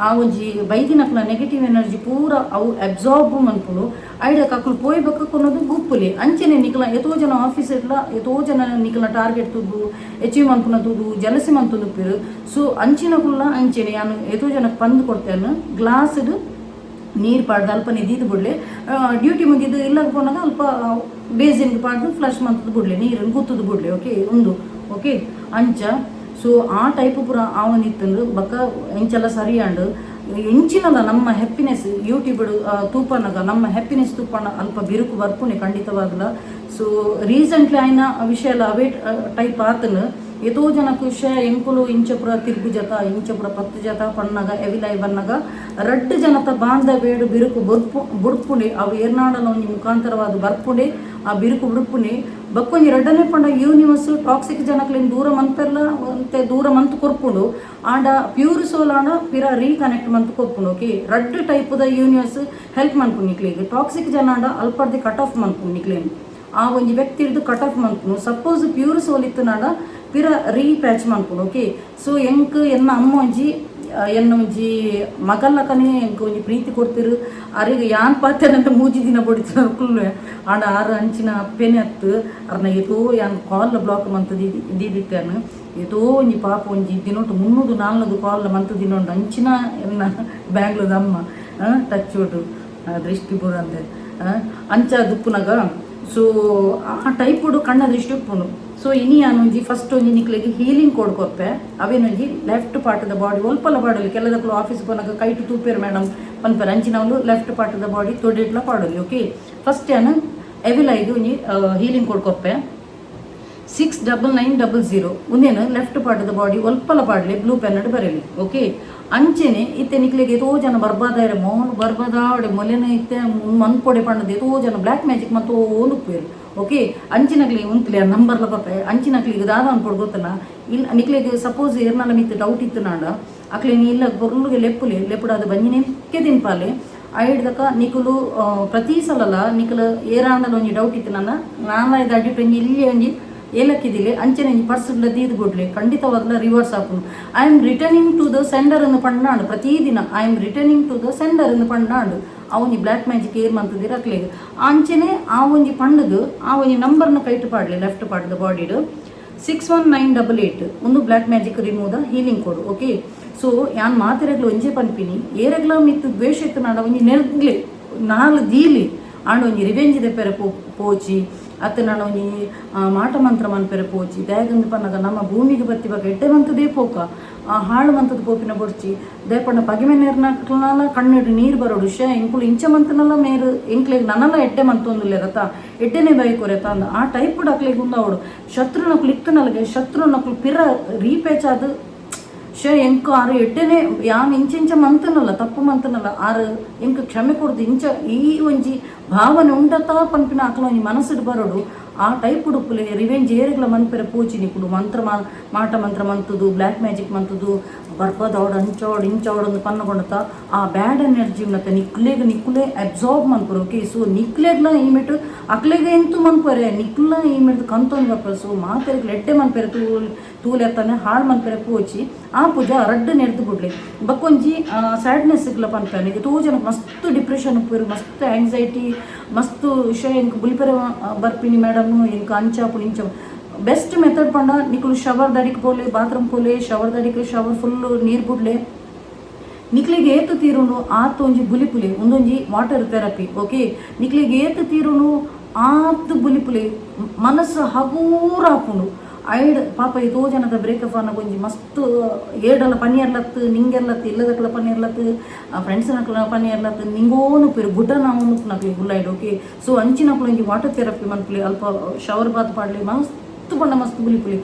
[SPEAKER 1] ಆ ಒಂಜಿ ಬೈದಿನಕ್ಲ ನೆಗೆಟಿವ್ ಎನರ್ಜಿ ಪೂರ ಅವು ಅಬ್ಸಾರ್ಬ್ ಮನ್ಪುಂಡು. ಐಡಕ್ ಅಕುಲು ಪೋಯ್ ಬೊಕ್ಕ ಕೊನೊದು ಗುಪ್ಪುಲಿ. ಅಂಚನೆ ನಿಕ್ಲ ಏತೋ ಜನ ಆಫೀಸ್ ಇಡ್ಲ ಏತೋ ಜನ ನಿಕ್ಲ ಟಾರ್ಗೆಟ್ ತೂದು ಅಚೀವ್ ಮನ್ಪುನ ತೂದು ಜಲಸಿ ಮಂತೊಂದುಪ್ಪೆರ್. ಸೊ ಅಂಚಿನಕುಲ್ಲ ಅಂಚನೆ ಯಾನ್ ಏತೋ ಜನಕ್ಕೆ ಪಂದ್ ಕೊಡ್ತೇನೆ. ಗ್ಲಾಸ್ಡ್ ನೀರು ಪಾಡ್ದು ಅಲ್ಪ ದೀದ್ ಬುಡ್ಲೆ. ಡ್ಯೂಟಿ ಮುಗಿದು ಇಲ್ಲಗ್ ಪೋನಾಗ ಅಲ್ಪ ಬೇಸಿನ್ಗೆ ಪಾಡ್ದು ಫ್ಲಶ್ ಮಂತದ ಬುಡ್ಲೆ, ನೀರನ್ನು ಗುತ್ತದ ಬುಡ್ಲೆ. ಓಕೆ, ಉಂದು ಓಕೆ ಅಂಚ. ಸೊ ಆ ಟೈಪ್ ಪೂರ ಆವೊಂದಿತ್ತಂದು. ಬೊಕ್ಕ ಎಂಚೆಲ್ಲ ಸರಿ ಆಂಡ್. ಎಂಚಿನಲ ನಮ್ಮ ಹ್ಯಾಪಿನೆಸ್ ಯೂಟ್ಯೂಬ್ ತೂಪನಗ ನಮ್ಮ ಹ್ಯಾಪಿನೆಸ್ ತೂಪನ ಅಲ್ಪ ಬಿರುಕು ಬರ್ಪುಣೆ ಖಂಡಿತವಾಗ್ಲ. ಸೊ ರೀಸೆಂಟ್ಲಿ ಆಯ್ನ ವಿಷಯ ಎಲ್ಲ ಅವೇ ಟೈಪ್ ಆತನು. ಏತೋ ಜನಕ್ಕೆ ವಿಷಯ ಎಂಕುಲು ಇಂಚಪುರ ತಿರ್ಗು ಜತ ಇಂಚಪುರ 10 ಜತ ಪಣ್ಣಗ ಎವಿಲೈ ಬನ್ನಗ ರಡ್ಡು ಜನತ ಬಾಂಧವ್ಯಡು ಬಿರುಕು ಬುರ್ಪು ಬುಡ್ಪುಣೆ. ಅವು ಏರ್ನಾಡಲ ಒಂಜಿ ಮುಖಾಂತರವಾದ ಬರ್ಪುಣೆ, ಆ ಬಿರುಕು ಬುಡ್ಪುಣೆ. ಬಕ್ಕೊಂಜಿ ರಡ್ಡನೇ ಪಂಡ ಯೂನಿವರ್ಸ್ ಟಾಕ್ಸಿಕ್ ಜನಕ್ಲೆನ್ ದೂರ ಮಂತೆಲ್ಲ ಅಂತೆ ದೂರ ಮಂತ್ ಕೊರ್ಪುಂಡು. ಆಂಡ ಪ್ಯೂರ್ ಸೋಲ್ ಆಂಡ ಪಿರ ರೀಕನೆಕ್ಟ್ ಮಂತ್ ಕೊರ್ಪುಂಡು. ಓಕೆ, ರಡ್ಡು ಟೈಪುದ ಯೂನಿವರ್ಸ್ ಹೆಲ್ಪ್ ಮನ್ಪುಂಡು ನಿಕ್ಲೆಗ್. ಟಾಕ್ಸಿಕ್ ಜನ ಆಂಡ ಅಲ್ಪರ್ದಿ ಕಟ್ ಆಫ್ ಮನ್ಪುಂಡು ನಿಕ್ಲೇನ್. ಆ ಒಂಜಿ ವ್ಯಕ್ತಿ ಹಿಡ್ದು ಕಟ್ ಆಫ್ ಮನ್ಪುಂಡು. ಸಪೋಸ್ ಪ್ಯೂರ್ ಸೋಲ್ ಇತ್ತುನಾಂಡ ಪಿರ ರೀಪ್ಯಾಚ್ ಮನ್ಪುಂಡು. ಓಕೆ, ಸೊ ಎಂಕ್ ಎನ್ನ ಅಮ್ಮ ಒಂಜಿ ಎನ್ನ ಒಂಜಿ ಮಗಲ್ಲಕನೇ ಎಂಕ್ ಒಂಜಿ ಪ್ರೀತಿ ಕೊಡ್ತಿರು. ಅರೆಗ್ ಯಾನ್ ಪಾತೆರಂತ 3 ದಿನ ಬೊಡಿತಿನ ಕುಲ್ಲೆ. ಆಂಡ ಆರು ಅಂಚಿನ ಅಪ್ಪೆನೆ ಅತ್ತು. ಅರ್ನ ಏತೋ ಯಾನ್ ಕಾಲ್ ಬ್ಲಾಕ್ ಮಂತ್ ದೀದಿತ್ತೇನು. ಏತೋ ಒಂಜಿ ಪಾಪ ಒಂಜಿ ದಿನೊಟು 300 400 ಕಾಲ್ ಮಂತ್ ದಿನೊಂಡು. ಅಂಚಿನ ಎನ್ನ ಬ್ಯಾಂಗ್ಳೂರ್ದ ಅಮ್ಮ, ಟಚ್ ವುಡ್, ದೃಷ್ಟಿ ಬೂರಂದೆ ಅಂಚ ದುಪ್ಪುನಗ. ಸೊ ಆ ಟೈಪುಡು ಕಣ್ಣ ದೃಷ್ಟಿ ಉಪ್ಪುಂಡು. ಸೊ ಇನಿ ಯಾನ್ ಒಂಜಿ ಫಸ್ಟ್ ಒಂಜಿ ನಿಕ್ಲೆಗ್ ಹೀಲಿಂಗ್ ಕೋಡ್ ಕೊರ್ಪೆ. ಅವೇನೊಂಜಿ ಲೆಫ್ಟ್ ಪಾರ್ಟ್ದ ಬಾಡಿ ಒಲ್ಪಲ ಪಾಡೊಲಿ. ಕೆಲದಕ್ಲು ಆಫೀಸ್ ಪೋನಾಗ ಕೈಟು ತೂಪೇರು ಮೇಡಮ್ ಪನ್ಪೆರ್. ಅಂಚಿನವ್ಲು ಲೆಫ್ಟ್ ಪಾರ್ಟ್ದ ಬಾಡಿ ತೊಡೆಟ್ಲ ಪಾಡೊಲಿ. ಓಕೆ, ಫಸ್ಟ್ ಯಾನ್ ಎವಿಲೈಗ್ ಒಂಜಿ ಹೀಲಿಂಗ್ ಕೋಡ್ ಕೊರ್ಪೆ. 69900 ಉಂದೆನು ಲೆಫ್ಟ್ ಪಾರ್ಟ್ದ ಬಾಡಿ ಒಲ್ಪಲ ಪಾಡ್ಲೆ, ಬ್ಲೂ ಪೆನ್ ಬರಲಿ, ಓಕೆ. ಅಂಚೆನೆ ಇತ್ತೆ ನಿಕ್ಲೆಗ್ ಏತೋ ಜನ ಬರ್ಬಾದಾರೆ, ಮೋಲು ಬರ್ಬಾದಾವಡೆ ಮೊಲೆನ ಇತ್ತೆ ಮನ್ಪೊಡೆ ಪಂಡದು ಏತೋ ಜನ ಬ್ಲ್ಯಾಕ್ ಮ್ಯಾಜಿಕ್ ಮತ್ತು ಓನುಪ್ಪೇರು, ಓಕೆ. ಅಂಚಿನಕ್ಲಿ ಉಂತ್ಲೆ ನಂಬರ್ಲ ಕೊರ್ಪೆ. ಅಂಚಿನಕ್ಲಿಗೆ ದಾದ ಅನ್ಪೊಡು ಗೊತ್ತನ ಇಲ್ಲ. ನಿಕ್ಲೆಗ್ ಸಪೋಸ್ ಏರ್ನಲ ಮಿತ್ತು ಡೌಟ್ ಇತ್ತು ನಾಂಡ, ಅಕ್ಲೆ ಇಲ್ಲ ಬೊರ್ಲುಗೆ ಲೆಪ್ಪುಲೆ, ಲೆಪ್ಪುಡಾದ ಬಂಜಿನೆಕ್ಕೆ ತಿನ್ಪಾಲೆ. ಐಡ್ದಕ ನಿಕುಲು ಪ್ರತಿ ಸಲಲ ನಿಕುಲು ಏರಾಂಡಲ ಒಂಜಿ ಡೌಟ್ ಇತ್ತು ನನ್ನ ನಾಲ್ಕೈದು ಅಡಿಟ್ ಒಂಜಿ ಇಲ್ಲಿ ಒಂಜಿ ಏಲಕ್ಕಿದಿಲೆ, ಅಂಚನೆ ಒಂಜಿ ಪರ್ಸ್ ದೀದ್ ಬುಡ್ಲೆ, ಖಂಡಿತವಾಗ್ಲ ರಿವರ್ಸ್ ಆಪುಂಡು. "I am returning to the sender" ಅನ್ನು ಪಂಡಾಂಡು. ಪ್ರತಿದಿನ "I am returning to the sender" ಅನ್ನು ಪಂಡಾಂಡು. ಆ ಒಂಜಿ ಬ್ಲ್ಯಾಕ್ ಮ್ಯಾಜಿಕ್ ಏರ್ ಮಂತದಿರ ಅಕ್ಲೆಗ್ ಅಂಚನೆ ಆ ಒಂಜಿ ಪಂಡದು ಆ ಒಂಜಿ ನಂಬರ್ನ ಕೈಟ್ ಪಾಡ್ಲೆ ಲೆಫ್ಟ್ ಪಾರ್ಟ್ದ ಬಾಡಿಡ್ 61988. ಒಂದು black magic remove the healing code, okay. So ಯಾನ್ ಮಾತೆರೆಗ್ಲ ಒಂಜೇ ಪನ್ಪಿನಿ, ಏರೆಗ್ಲ ಮಿತ್ತು ದ್ವೇಷ ಇತ್ತು ನಾಡ ಒಂಜಿ ನೆರ್ಗ್ಲೆ ನಾಲ್ ದೀಲಿ ಆಂಡ ಒಂಜಿ ರಿವೆಂಜ್ ದೆಪ್ಪೆರೆ ಪೋಚಿ ಅತ್ತ ನಾನು ಒಂಜಿ ಮಾಟ ಮಂತ್ರ ಮನ್ಪೆರೆ ಪೋಚಿ. ದಾಯೆಗಂದ್ ಪನ್ನಗ ನಮ್ಮ ಭೂಮಿಗೆ ಬತ್ತಿ ಬಕ ಎಡ್ಡೆ ಮಂತದೇ ಪೋಕ, ಆ ಹಾಳು ಮಂತದ ಪೋಪಿನ ಬೊಡ್ಚಿ. ದಯಪಂಡ ಪಗಿಮೆ ನೇರ್ನಕ್ಲನಾಲ ಕಣ್ಣು ನೀರು ಬರೋಡು. ಶೇ ಎಂಕುಲು ಇಂಚ ಮಂತನಲ್ಲ ಮೇರು ಎಂಕ್ಲೆಗ್ ನನಲ ಎಡ್ಡೆ ಮಂತೊಂದುಲ್ಲೆರತ, ಎಡ್ಡೆನೆ ಬೈಕೊರೆತ ಅಂದ್ ಆ ಟೈಪ್ ಅಕ್ಲೆಗ್ ಉಂದಾವಡು. ಶತ್ರುನಕ್ಲು ಇತ್ತನಲ್ಗೆ ಶತ್ರುನಕ್ಲು ಪಿರ ರೀಪೇಚಾದ ಶೇ ಎಂಕ್ ಆರು ಎಡ್ಡೆನೆ ಯಾನ್ ಇಂಚಿಂಚ ಮಂತನಲ್ಲ, ತಪ್ಪು ಮಂತನಲ್ಲ, ಆರು ಎಂಕ್ ಕ್ಷಮೆ ಕೊಡ್ದು ಇಂಚ ಈ ಒಂಜಿ ಭಾವನೆ ಉಂಡತಾ ಪನ್ಪಿನ ಅಕ್ಲ ಒಂಜಿ ಮನಸ್ಸುಡ್ ಬರೋಡು. ಆ ಟೈಪ್ ಉಡುಪುಲೆ. ರಿವೆಂಜ್ ಏರೆಗ್ಲ ಮನ್ಪೆರೆ ಪೋಚಿ ನಿಕುಲು. ಮಂತ್ರ ಮಾಟ ಮಂತ್ರ ಮಂತುದು, ಬ್ಲ್ಯಾಕ್ ಮ್ಯಾಜಿಕ್ ಮಂತುದು, ಬರ್ಬದವಡು ಅಂಚೋಡು ಇಂಚೋಡು ಅಂದ್ ಪನ್ನಗೊಂಡತ ಆ ಬ್ಯಾಡ್ ಎನರ್ಜಿ ಉನ್ನತ ನಿಕ್ಲೆಗ್ ನಿಕ್ಕುಲೆ ಅಬ್ಸಾರ್ಬ್ ಮನ್ಪುರು, ಓಕೆ. ಸೊ ನಿಕ್ಲೆಗ್ಲ ಈಮೆಟ್ ಅಕ್ಲೆಗ್ ಎಂತು ಮನ್ಪರೆ, ನಿಕ್ಲ ಈಮೆಟ್ ಕಂತೊಂದು ಬರ್ಪರೆ. ಸೊ ಮಾತೆರೆಗ್ಲ ಎಡ್ಡೆ ಮನ್ಪೆರೆ ತೂಲ್ ತೂಲೆತ್ತಾನೆ, ಹಾಳು ಮನ್ಪೆರೆ ಪೋಚಿ. ಆ ಪೂಜೆ ರಡ್ಡ್ ನೆರ್ದು ಬುಡ್ಲೆ. ಬಕ್ಕೊಂಜಿ ಸ್ಯಾಡ್ನೆಸ್ ಗ್ಲ ಪನ್ಪೆ. ತೂ ಜನಕ್ಕೆ ಮಸ್ತ್ ಡಿಪ್ರೆಷನ್ ಉಪ್ಪುರು, ಮಸ್ತ್ ಆಂಗ್ಸೈಟಿ, ಮಸ್ತ್ ವಿಷಯ, ಎಂಕ್ ಬುಲಿಪೆರೆ ಬರ್ಪಿನಿ ಮೇಡಮ್, ಎಂಕ್ ಅಂಚಾಪುಂಡು ಇಂಚ. ಬೆಸ್ಟ್ ಮೆಥಡ್ ಪಂಡ ನಿಕುಲು ಶವರ್ ದಡಿಕ್ ಪೋಲೆ, ಬಾತ್ರೂಮ್ ಪೋಲೆ, ಶವರ್ ದಡಿಕ್ ಶವರ್ ಫುಲ್ ನೀರು ಬುಡ್ಲೆ. ನಿಕ್ಲೆಗ್ ಏತು ತೀರುಂಡು ಆತ್ ಒಂಜಿ ಬುಲಿಪುಲಿ. ಉಂದೊಂಜಿ water therapy, okay. ನಿಕ್ಲೆಗ್ ಏತು ತೀರುಂಡು ಆತ್ ಬುಲಿಪುಲಿ, ಮನಸ್ಸು ಹಗೂರ ಆಪುಂಡು. ಐಡ್ ಪಾಪ ಏತೋ ಜನದ ಬ್ರೇಕಪ್ ಅನ್ನೋ ಒಂಜಿ ಮಸ್ತ್ ಏಡಲ ಪನಿಯರ್ಲತ್ತು, ನಿಂಗೆರ್ಲತ್ತು, ಇಲ್ಲದಕ್ಲ ಪನಿಯರ್ಲತ್ತು, ಫ್ರೆಂಡ್ಸ್ನಕ್ಲ ಪನಿಯರ್ಲತ್ತು, ನಿಂಗೋನು ಪಿರು ಗುಡ್ಡ ನಾವು ನಕ್ಲಿ ಗುಲ್ಲೈಡ್, ಓಕೆ. ಸೊ ಅಂಚಿನಕ್ಲು ಒಂಜಿ ವಾಟರ್ ಥೆರಪಿ ಮನ್ಪುಲಿ. ಅಲ್ಪ ಶವರ್ ಬಾತ್ ಪಾಡ್ಲಿ, ಮಸ್ತ್ ಪಂಡ ಮಸ್ತ್ ಬುಲಿಪುಲಿ.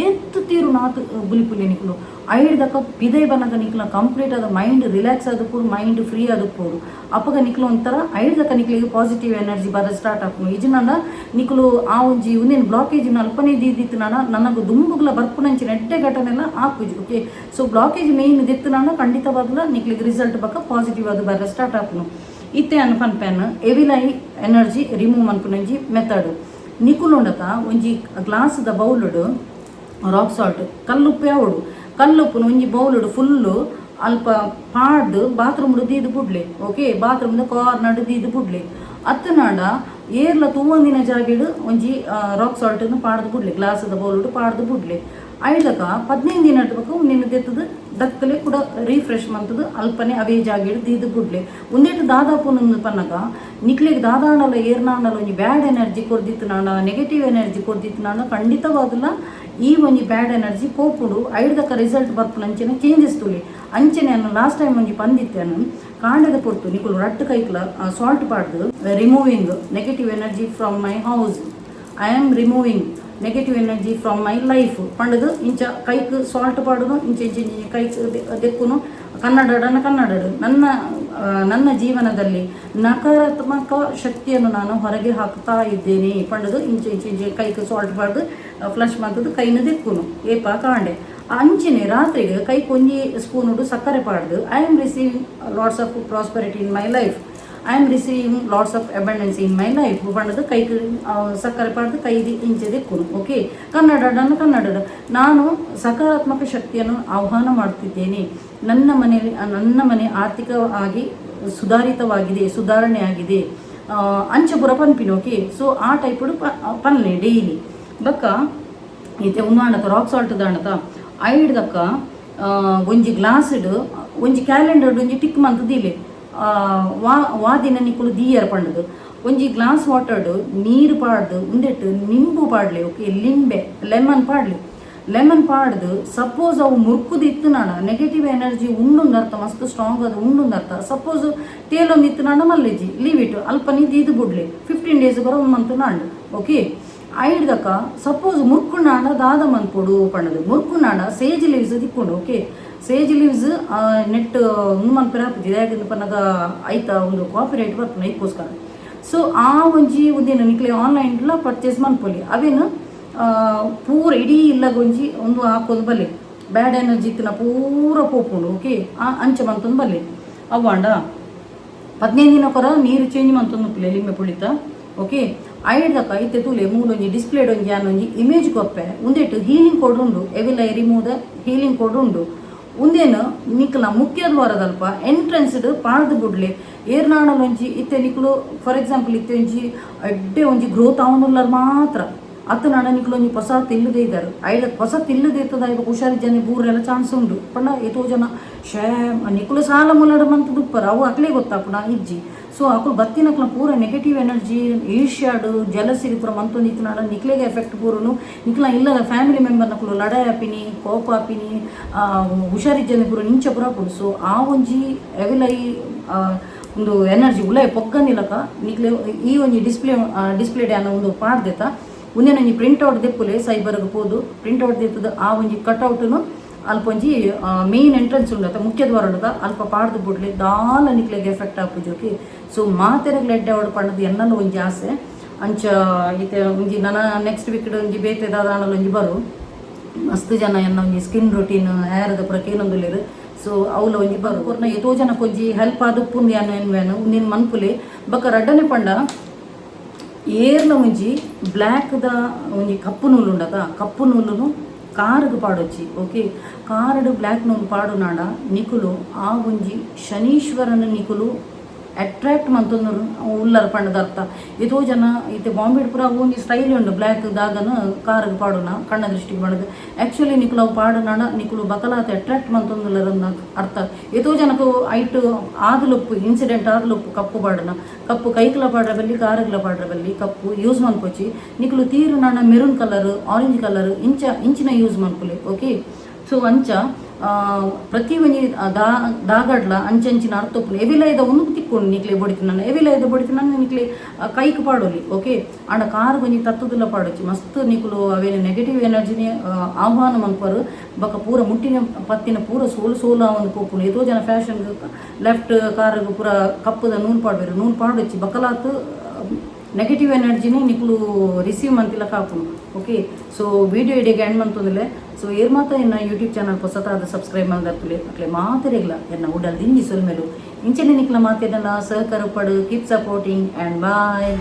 [SPEAKER 1] ಏತ್ ತೀರು ನಾತ್ ಬುಲಿಪುಲಿ ನಿಕುಲು. ಐಡ್ದಕ್ಕ ಪಿದೈ ಬನ್ನಗ ನಿಕ್ಲ ಕಂಪ್ಲೀಟ್ ಆದ ಮೈಂಡ್ ರಿಲ್ಯಾಕ್ಸ್ ಆದಪೋಡು, ಮೈಂಡ್ ಫ್ರೀ ಆದಪೋಡು. ಅಪಗ ನಿಕ್ಲು ಒಂಥರ ಐಡ್ದಕ್ಕ ನಿಕ್ಲಿಗೆ ಪಾಸಿಟಿವ್ ಎನರ್ಜಿ ಬರ ಸ್ಟಾರ್ಟ್ ಆಪುಂಡು. ಇಜಿನಂಡ ನಿಕುಲು ಆ ಒಂಜಿ ಉಂದೇನು ಬ್ಲಾಕೇಜ್ ಅಲ್ಪನೇ ದೀದಿತ್ತು ನಾನ ನನಗೆ ದುಂಬುಗ್ಲ ಬರ್ಪುನಂಚಿನ ಎಡ್ಡೆ ಘಟನೆಲ್ಲ ಆಪುಜಿ, okay. So blockage main ದೆತ್ತುನಾನ ಖಂಡಿತವಾಗ್ಲ ನಿಕ್ಲಿಗೆ ರಿಸಲ್ಟ್ ಬಕ್ಕ ಪಾಸಿಟಿವ್ ಅದು ಬರ ಸ್ಟಾರ್ಟ್ ಆಪುನು. ಇತ್ತೆ ಅನ್ ಪನ್ಪೆನ್ evil I energy remove ಮನ್ಪುನಂಜಿ method. ನಿಕುಲುಂಡತ ಒಂಜಿ ಗ್ಲಾಸ್ದ ಬೌಲುಡು ರಾಕ್ ಸಾಲ್ಟ್, ಕಲ್ಲುಪ್ಪು ಯಾವಡು, ಕಲ್ಲುಪ್ಪುನು ಒಂಜಿ ಬೌಲುಡು ಫುಲ್ಲು ಅಲ್ಪ ಪಾಡ್ದು ಬಾತ್ರೂಮ್ ದೀದು ಬುಡ್ಲೆ, ಓಕೆ. ಬಾತ್ರೂಮ್ದ ಕಾರ್ನರ್ ದೀದು ಬುಡ್ಲೆ. ಅತ್ತನಾಂಡ ಏರ್ಲ ತೂವಂದಿನ ಜಾಗೆಡ್ ಒಂಜಿ ರಾಕ್ ಸಾಲ್ಟನ್ನು ಪಾಡ್ದು ಬುಡ್ಲೆ, ಗ್ಲಾಸ್ದ ಬೌಲುಡು ಪಾಡ್ದು ಬುಡ್ಲೆ. ಐಡ್ದಕ 15 ದಿನ ಬೊಕ ನಿನ್ನ ದೆತ್ತದು ದಕ್ಕಲೆ ಕೂಡ ರೀಫ್ರೆಶ್ ಮಂತದು ಅಲ್ಪನೆ ಅವೇ ಜಾಗೆಡ್ ದೀದು ಬುಡ್ಲೆ. ಉಂದೆಟ್ ದಾದಾಪುನು ಪನ್ನಗ ನಿಕ್ಲೆಗ್ ದಾದಾಂಡಲ ಏರ್ನಾಂಡಲ ಒಂಜಿ ಬ್ಯಾಡ್ ಎನರ್ಜಿ ಕೊರ್ದಿತ್ತು ನಾಂಡ, ನೆಗೆಟಿವ್ ಎನರ್ಜಿ ಕೊರ್ದಿತ್ತು ನಾಂಡ, ಖಂಡಿತವಾದಲ ಈ ಒಂಜಿ ಬ್ಯಾಡ್ ಎನರ್ಜಿ ಪೋಪುಂಡು. ಐಡ್ದಕ ರಿಸಲ್ಟ್ ಬರ್ಪುನ ಅಂಚನೆ ಚೇಂಜಸ್ ತುಲಿ. ಅಂಚನೆ ಅನ್ನು ಲಾಸ್ಟ್ ಟೈಮ್ ಒಂಜಿ ಪಂದಿತ್ತೇನು, ಕಾಂಡದ ಪೊರ್ತು ನಿಕುಲು ರಟ್ಟು ಕೈಕ್ಲ salt ಪಾಡ್ದು "removing negative energy from my house, I am removing negative energy from my life" ಪಂಡದು ಇಂಚ ಕೈಕ್ ಸಾಲ್ಟ್ ಪಾಡುನು, ಇಂಚ ಇಂಚ ಇಂಚ ಕೈಕ್ ದೆಕ್ಕುನು. ಕನ್ನಡನ ಕನ್ನಡ ನನ್ನ ನನ್ನ ಜೀವನದಲ್ಲಿ ನಕಾರಾತ್ಮಕ ಶಕ್ತಿಯನ್ನು ನಾನು ಹೊರಗೆ ಹಾಕ್ತಾ ಇದ್ದೇನೆ ಪಂಡದು ಇಂಚ ಇಂಚ ಇಂಚ ಕೈಕ್ ಸಾಲ್ಟ್ ಪಾಡ್ದು ಫ್ಲಶ್ ಮಾಡ್ತದ್ದು ಕೈನ ದೆಕ್ಕುನು ಏಪ ಕಾಂಡೆ. ಅಂಚಿನೆ ರಾತ್ರಿಗೆ ಕೈಕ್ ಒಂಜಿ ಸ್ಪೂನುಡು ಸಕ್ಕರೆ ಪಾಡ್ದು "I am receiving lots of prosperity in my life, I am receiving lots of abundance in my life" ಪಂಡದು ಕೈಕ್ ಸಕ್ಕರೆ ಪಾಡ್ದು ಕೈದಿ ಇಂಚೆ ದೆಕ್ಕುನು, ಓಕೆ. ಕನ್ನಡನ ಕನ್ನಡ ನಾನು ಸಕಾರಾತ್ಮಕ ಶಕ್ತಿಯನ್ನು ಆಹ್ವಾನ ಮಾಡುತ್ತಿದ್ದೇನೆ, ನನ್ನ ಮನೆಯಲ್ಲಿ ನನ್ನ ಮನೆ ಆರ್ಥಿಕವಾಗಿ ಸುಧಾರಿತವಾಗಿದೆ, ಸುಧಾರಣೆ ಆಗಿದೆ, ಅಂಚಪುರ ಪನ್ಪಿನ, ಓಕೆ. ಸೊ ಆ ಟೈಪುಡು ಪನ್ಲೆ ಡೈಲಿ. ಬಕ್ಕ ಇತ್ತೆ ಉಂದು ಆಂಡತ ರಾಕ್ ಸಾಲ್ಟ್ ದಾಂಡತ ಐಡ್ದಕ್ಕ ಒಂಜಿ ಗ್ಲಾಸ್ಡ್ ಒಂಜಿ ಕ್ಯಾಲೆಂಡರ್ಡ್ ಒಂಜಿ ಟಿಕ್ ಮಂತ್ ದೀಲೆ, ವಾ ವಾ ದಿನ ನಿಕುಲು ದೀಯರ್ ಪಂಡದು. ಒಂಜಿ ಗ್ಲಾಸ್ ವಾಟರ್ಡ್ ನೀರು ಪಾಡ್ದು ಉಂದೆಟ್ಟು ನಿಂಬು ಪಾಡ್ಲೆ, ಓಕೆ. ಲಿಂಬೆ ಲೆಮನ್ ಪಾಡ್ಲೆ. ಲೆಮನ್ ಪಾಡ್ದು ಸಪೋಸ್ ಅವು ಮುರ್ಕುದು ಇತ್ತು ನಾಡ ನೆಗೆಟಿವ್ ಎನರ್ಜಿ ಉಂಡುಂದು ಅರ್ಥ, ಮಸ್ತ್ ಸ್ಟ್ರಾಂಗ್ ಅದು ಉಂಡುಂದು ಅರ್ಥ. ಸಪೋಸ್ ತೇಲೊಂದು ಇತ್ತು ನಾಡ ಮಲ್ಲೆಜ್ಜಿ, ಲೀವ್ it. ಅಲ್ಪ ನೀ ದೀದು ಬುಡ್ಲೆ 15 ಡೇಸ್ ಬರೋ ಒಂದು ಮಂತ್ ನಾಂಡು, ಓಕೆ. ಐಡ್ದಕ ಸಪೋಸ್ ಮುರ್ಕುನಾಂಡ ದಾದ ಮನ್ಪೊಡು ಪಂಡದು. ಮುರ್ಕುನಾಂಡ ಸೇಜ್ ಲೀವ್ಸ್ ತಿಕ್ಕುಂಡು, ಓಕೆ. ಸೇಜ್ ಲೀವ್ಸ್ ನೆಟ್ ಉಂದು ಮನ್ಪೆರೆ ಆಪುಜಿ, ದಾಯೆಗ್ ಪನ್ನಗ ಐತ ಒಂದು ಕಾಪಿ ರೈಟ್ ಬರ್ಪುಂಡು, ಐಕ್ಕೋಸ್ಕರ. ಸೊ ಆ ಒಂಜಿ ಉಂದೇನು ನಿಕ್ಲೆ ಆನ್ಲೈನ್ಲ ಪರ್ಚೇಸ್ ಮನ್ಪೊಲಿ. ಅವೇನು ಪೂರ ಇಡೀ ಇಲ್ಲಗ ಒಂಜಿ ಒಂದು ಹಾಕೋದು ಬಲ್ಲೆ, ಬ್ಯಾಡ್ ಎನರ್ಜಿ ಇತ್ತಿನ ಪೂರ ಪೋಪುಂಡು, ಓಕೆ. ಅಂಚ ಮಂತೊಂದು ಬಲ್ಲೆ. ಅವ್ವಾಂಡ 15 ದಿನ ಕೊರ ನೀರು ಚೇಂಜ್ ಮಂತೊಂದು ಉಪ್ಪುಲೆ ಲಿಂಬೆ ಪುಳಿತ, ಓಕೆ. ಐಡ್ದಕ್ಕ ಇತ್ತೆ ತೂಲೆ, ಮೂಲೊಂಜಿ ಡಿಸ್ಪ್ಲೇಡ್ ಒಂಜಿ ಒಂಜಿ ಇಮೇಜ್ ಕೊರ್ಪೆ. ಉಂದೆಟ್ ಹೀಲಿಂಗ್ ಕೋಡ್ ಉಂಡು, evil I remove the healing code ಉಂಡು. ಉಂದೇನು ನಿಕ್ಲ ಮುಖ್ಯ ದ್ವಾರದಲ್ಪ ಎಂಟ್ರೆನ್ಸ್ ಪಾಡ್ದು ಬುಡ್ಲೆ. ಏರ್ನಾಡಲೊಂಜಿ ಇತ್ತೆ ನಿಕ್ಲು ಫಾರ್ ಎಕ್ಸಾಂಪಲ್ ಇತ್ತೆ ಒಂಜಿ ಎಡ್ಡೆ ಒಂಜಿ ಗ್ರೋತ್ ಆವೊಂದುಲ್ಲರ್ ಮಾತ್ರ ಅತ್ತ ನಾಡ ನಿಕ್ಲು ಒಂಜಿ ಹೊಸ ತಿಲ್ಲುದೇ ಇದ್ದಾರೆ. ಐಡ ಹೊಸ ತಿಲ್ಲುದೇ ಇತ್ತದ ಇವಾಗ ಹುಷಾರಿಜ್ಜನೆ ಬೂರೆಲ್ಲ ಚಾನ್ಸ್ ಉಂಡು. ಪಂಡ ಏತೋ ಜನ ಶೇ ನಿಕ್ಲು ಸಾಲ ಮುಲ್ಲಡ ಮಂತ್ ದುಪ್ಪರ, ಅವು ಅಕ್ಲೇ ಗೊತ್ತಾಪುನ ಇಜ್ಜಿ. ಸೊ ಅಕುಲು ಬತ್ತಿನಕ್ಲ ಪೂರ ನೆಗೆಟಿವ್ ಎನರ್ಜಿ, ಈರ್ಷ್ಯಾಡು, ಜಲಸಿರಿ ಪೂರ ಮಂತೊಂದು ಇತ್ತಿನಾಡ ನಿಕ್ಲೆಗೆ ಎಫೆಕ್ಟ್ ಪೂರನು. ನಿಕ್ಲ ಇಲ್ಲದ ಫ್ಯಾಮಿಲಿ ಮೆಂಬರ್ ನಕುಲು ಲಡಾಯಿ ಆಪಿನಿ, ಕೋಪ ಆಪಿನಿ, ಹುಷಾರಿಜ್ಜನೆ ಪೂರ ನಿಂಚ ಪೂರ ಆಪುಂಡು. ಸೊ ಆ ಒಂಜಿ ಎವಿಲೈ ಒಂದು ಎನರ್ಜಿ ಉಲೈ ಪೊಕ್ಕಂದಿಲಕ ನಿಕ್ಲೆ ಈ ಒಂಜಿ ಡಿಸ್ಪ್ಲೇ ಡಿಸ್ಪ್ಲೇ ಡ್ಯಾನ ಒಂದು ಪಾಡ್ದೆತ. ಉಂದೆನ ಒಂಜಿ ಪ್ರಿಂಟ್ ಔಟ್ ದೆಪ್ಪುಲೆ. ಸೈಬರ್ಗ್ ಪೋದು ಪ್ರಿಂಟ್ ಔಟ್ ದೆತ್ತದ ಆ ಒಂಜಿ ಕಟ್ಔಟ್ನು ಅಲ್ಪ ಒಂಜಿ ಮೇನ್ ಎಂಟ್ರೆನ್ಸ್ ಉಂಡು ಅತ್ತ, ಮುಖ್ಯ ದ್ವಾರ ಉಂಡು, ಅಲ್ಪ ಪಾಡ್ದು ಬುಡ್ಲೆ. ದಾಲ ನಿಕ್ಲೆಗ್ ಎಫೆಕ್ಟ್ ಆಪುಜಿ, ಓಕೆ. ಸೊ ಮಾತೆರೆಗ್ಲ ಎಡ್ಡೆ ಆವಡ್ ಪಂಡದು ಎನ್ನಲ ಒಂಜಿ ಆಸೆ. ಅಂಚ ಇತ್ತೆ ಒಂಜಿ ನನ ನೆಕ್ಸ್ಟ್ ವೀಕ್ ಒಂಜಿ ಬೇತೆ ದಾದಾಣಲ ಒಂಜಿ ಬರು. ಮಸ್ತ್ ಜನ ಎನ್ನ ಒಂಜಿ ಸ್ಕಿನ್ ರೊಟೀನ್, ಹೇರ್ದ ಪೂರ ಕೇನೊಂದುಲ್ಲೆರ್. ಸೊ ಅವ್ಲ ಒಂಜಿ ಬರು ಕೊರ್ನ ಏತೋ ಜನಕ್ಕೆ ಒಂಜಿ ಹೆಲ್ಪ್ ಆದುಪ್ಪುಂದು ಯಾನ್ ಎನ್ವೇನು. ಉಂದಿನ ಮನ್ಪುಲೆ. ಬೊಕ ರಡ್ಡನೆ ಪಂಡ, ಏರ್ಲ ಒಂಜಿ ಬ್ಲ್ಯಾಕ್ದ ಒಂಜಿ ಕಪ್ಪು ನೂಲು ಉಂಡತ, ಕಪ್ಪು ನೂಲುನು ಕಾರುಗು ಪಾಡೊಚ್ಚಿ, ಓಕೆ. ಕಾರುಡು ಬ್ಲ್ಯಾಕ್ ನೂಲು ಪಾಡುನಾಡ ನಿಕುಲು ಆ ಒಂಜಿ ಶನೀಶ್ವರನ ನಿಕುಲು ಅಟ್ರಾಕ್ಟ್ ಮಂತೊಂದು ಉಲ್ಲರ್ ಪಂಡದ ಅರ್ಥ. ಏತೋ ಜನ ಇತ್ತೆ ಬಾಂಬೆಡ್ ಪೂರ ಅವು ಒಂಜಿ ಸ್ಟೈಲ್ ಉಂಡು, ಬ್ಲ್ಯಾಕ್ ದಾಗನ ಕಾರುಗು ಪಾಡುನ, ಕಣ್ಣ ದೃಷ್ಟಿಗೆ ಪಾಡುದು. ಆ್ಯಕ್ಚುಲಿ ನಿಕುಲು ಅವು ಪಾಡುನಾಡ ನಿಕುಲು ಬಕಲಾತ ಅಟ್ರಾಕ್ಟ್ ಮಂತೊಂದುಲ್ಲರ್ ಅರ್ಥ. ಏತೋ ಜನಕು ಐಟ್ ಆದಲುಪ್ಪು, ಇನ್ಸಿಡೆಂಟ್ ಆದಲುಪ್ಪು. ಕಪ್ಪು ಪಾಡುನ, ಕಪ್ಪು ಕೈಕಲ ಪಾಡ್ರ ಬಲ್ಲಿ, ಕಾರುಗಳ ಪಾಡ್ರ ಬಲ್ಲಿ. ಕಪ್ಪು ಯೂಸ್ ಮನ್ಪೊಚ್ಚಿ. ನಿಕುಲು ತೀರುನಾಡ ಮೆರೂನ್ ಕಲರ್, ಆರೆಂಜ್ ಕಲರ್ ಇಂಚ ಇಂಚಿನ ಯೂಸ್ ಮನ್ಪುಲೆ, ಓಕೆ. ಸೊ ಅಂಚ ಪ್ರತಿ ಒಂಜಿ ದಾಗಡ್ಲ ಅಂಚಂಚಿನ ಅರ್ಥ ಉಪ್ಪುಂಡು. ಎವಿಲೈದ ಒಂದು ತಿಕ್ಕೊಂಡು ನಿಕ್ಲೆ ಬೊಡಿತಿನ, ಎವಿಲೈದ ಬೊಡಿತಿನ ನಿಕ್ಲೆ ಕೈಕ್ ಪಾಡೊಲಿ, ಓಕೆ. ಆಂಡ ಕಾರ್ ಒಂಜಿ ತತ್ತುದುಲ ಪಾಡೊಚ್ಚಿ. ಮಸ್ತ್ ನಿಕುಲು ಅವೇನು ನೆಗೆಟಿವ್ ಎನರ್ಜಿನೇ ಆಹ್ವಾನ ಮನ್ಪರು. ಬೊಕ ಪೂರ ಮುಟ್ಟಿನ ಪತ್ತಿನ ಪೂರ ಸೋಲು ಸೋಲು ಆವೊಂದು ಪೋಪುಂಡು. ಏತೋ ಜನ ಫ್ಯಾಷನ್ ಲೆಫ್ಟ್ ಕಾರುಗು ಪೂರ ಕಪ್ಪುದ ನೂಲು ಪಾಡ್ವೆರು. ನೂಲು ಪಾಡೊಚ್ಚಿ. ಬಕಲಾತ್ ನೆಗೆಟಿವ್ ಎನರ್ಜಿನೇ ನಿಕುಲು ರಿಸೀವ್ ಮಂತಿಲ್ಲ ಕಾಪುಂಡು, ಓಕೆ. ಸೊ ವಿಡಿಯೋ ಇಡೀ ಎಂಡ್ ಮಂತೊಂದುಲ್ಲೆ. ಸೊ ಏರ್ ಮಾತ ಎನ್ನ ಯೂಟ್ಯೂಬ್ ಚಾನಲ್ ಪೊಸತಾದ ಸಬ್ಸ್ಕ್ರೈಬ್ ಮಲ್ದರ್ತುಲೆ, ಅಕ್ಲೆ ಮಾತೆರೆಗ್ಲ ಎನ್ನ ಉಡಲ್ ದಿಂಜಿ ಸೊಲ್ಮೆಲು. ಇಂಚನೆ ನಿಕ್ಲ ಮಾತೆರೆನ ಸಹಕಾರ ಪಡು. Keep supporting and bye.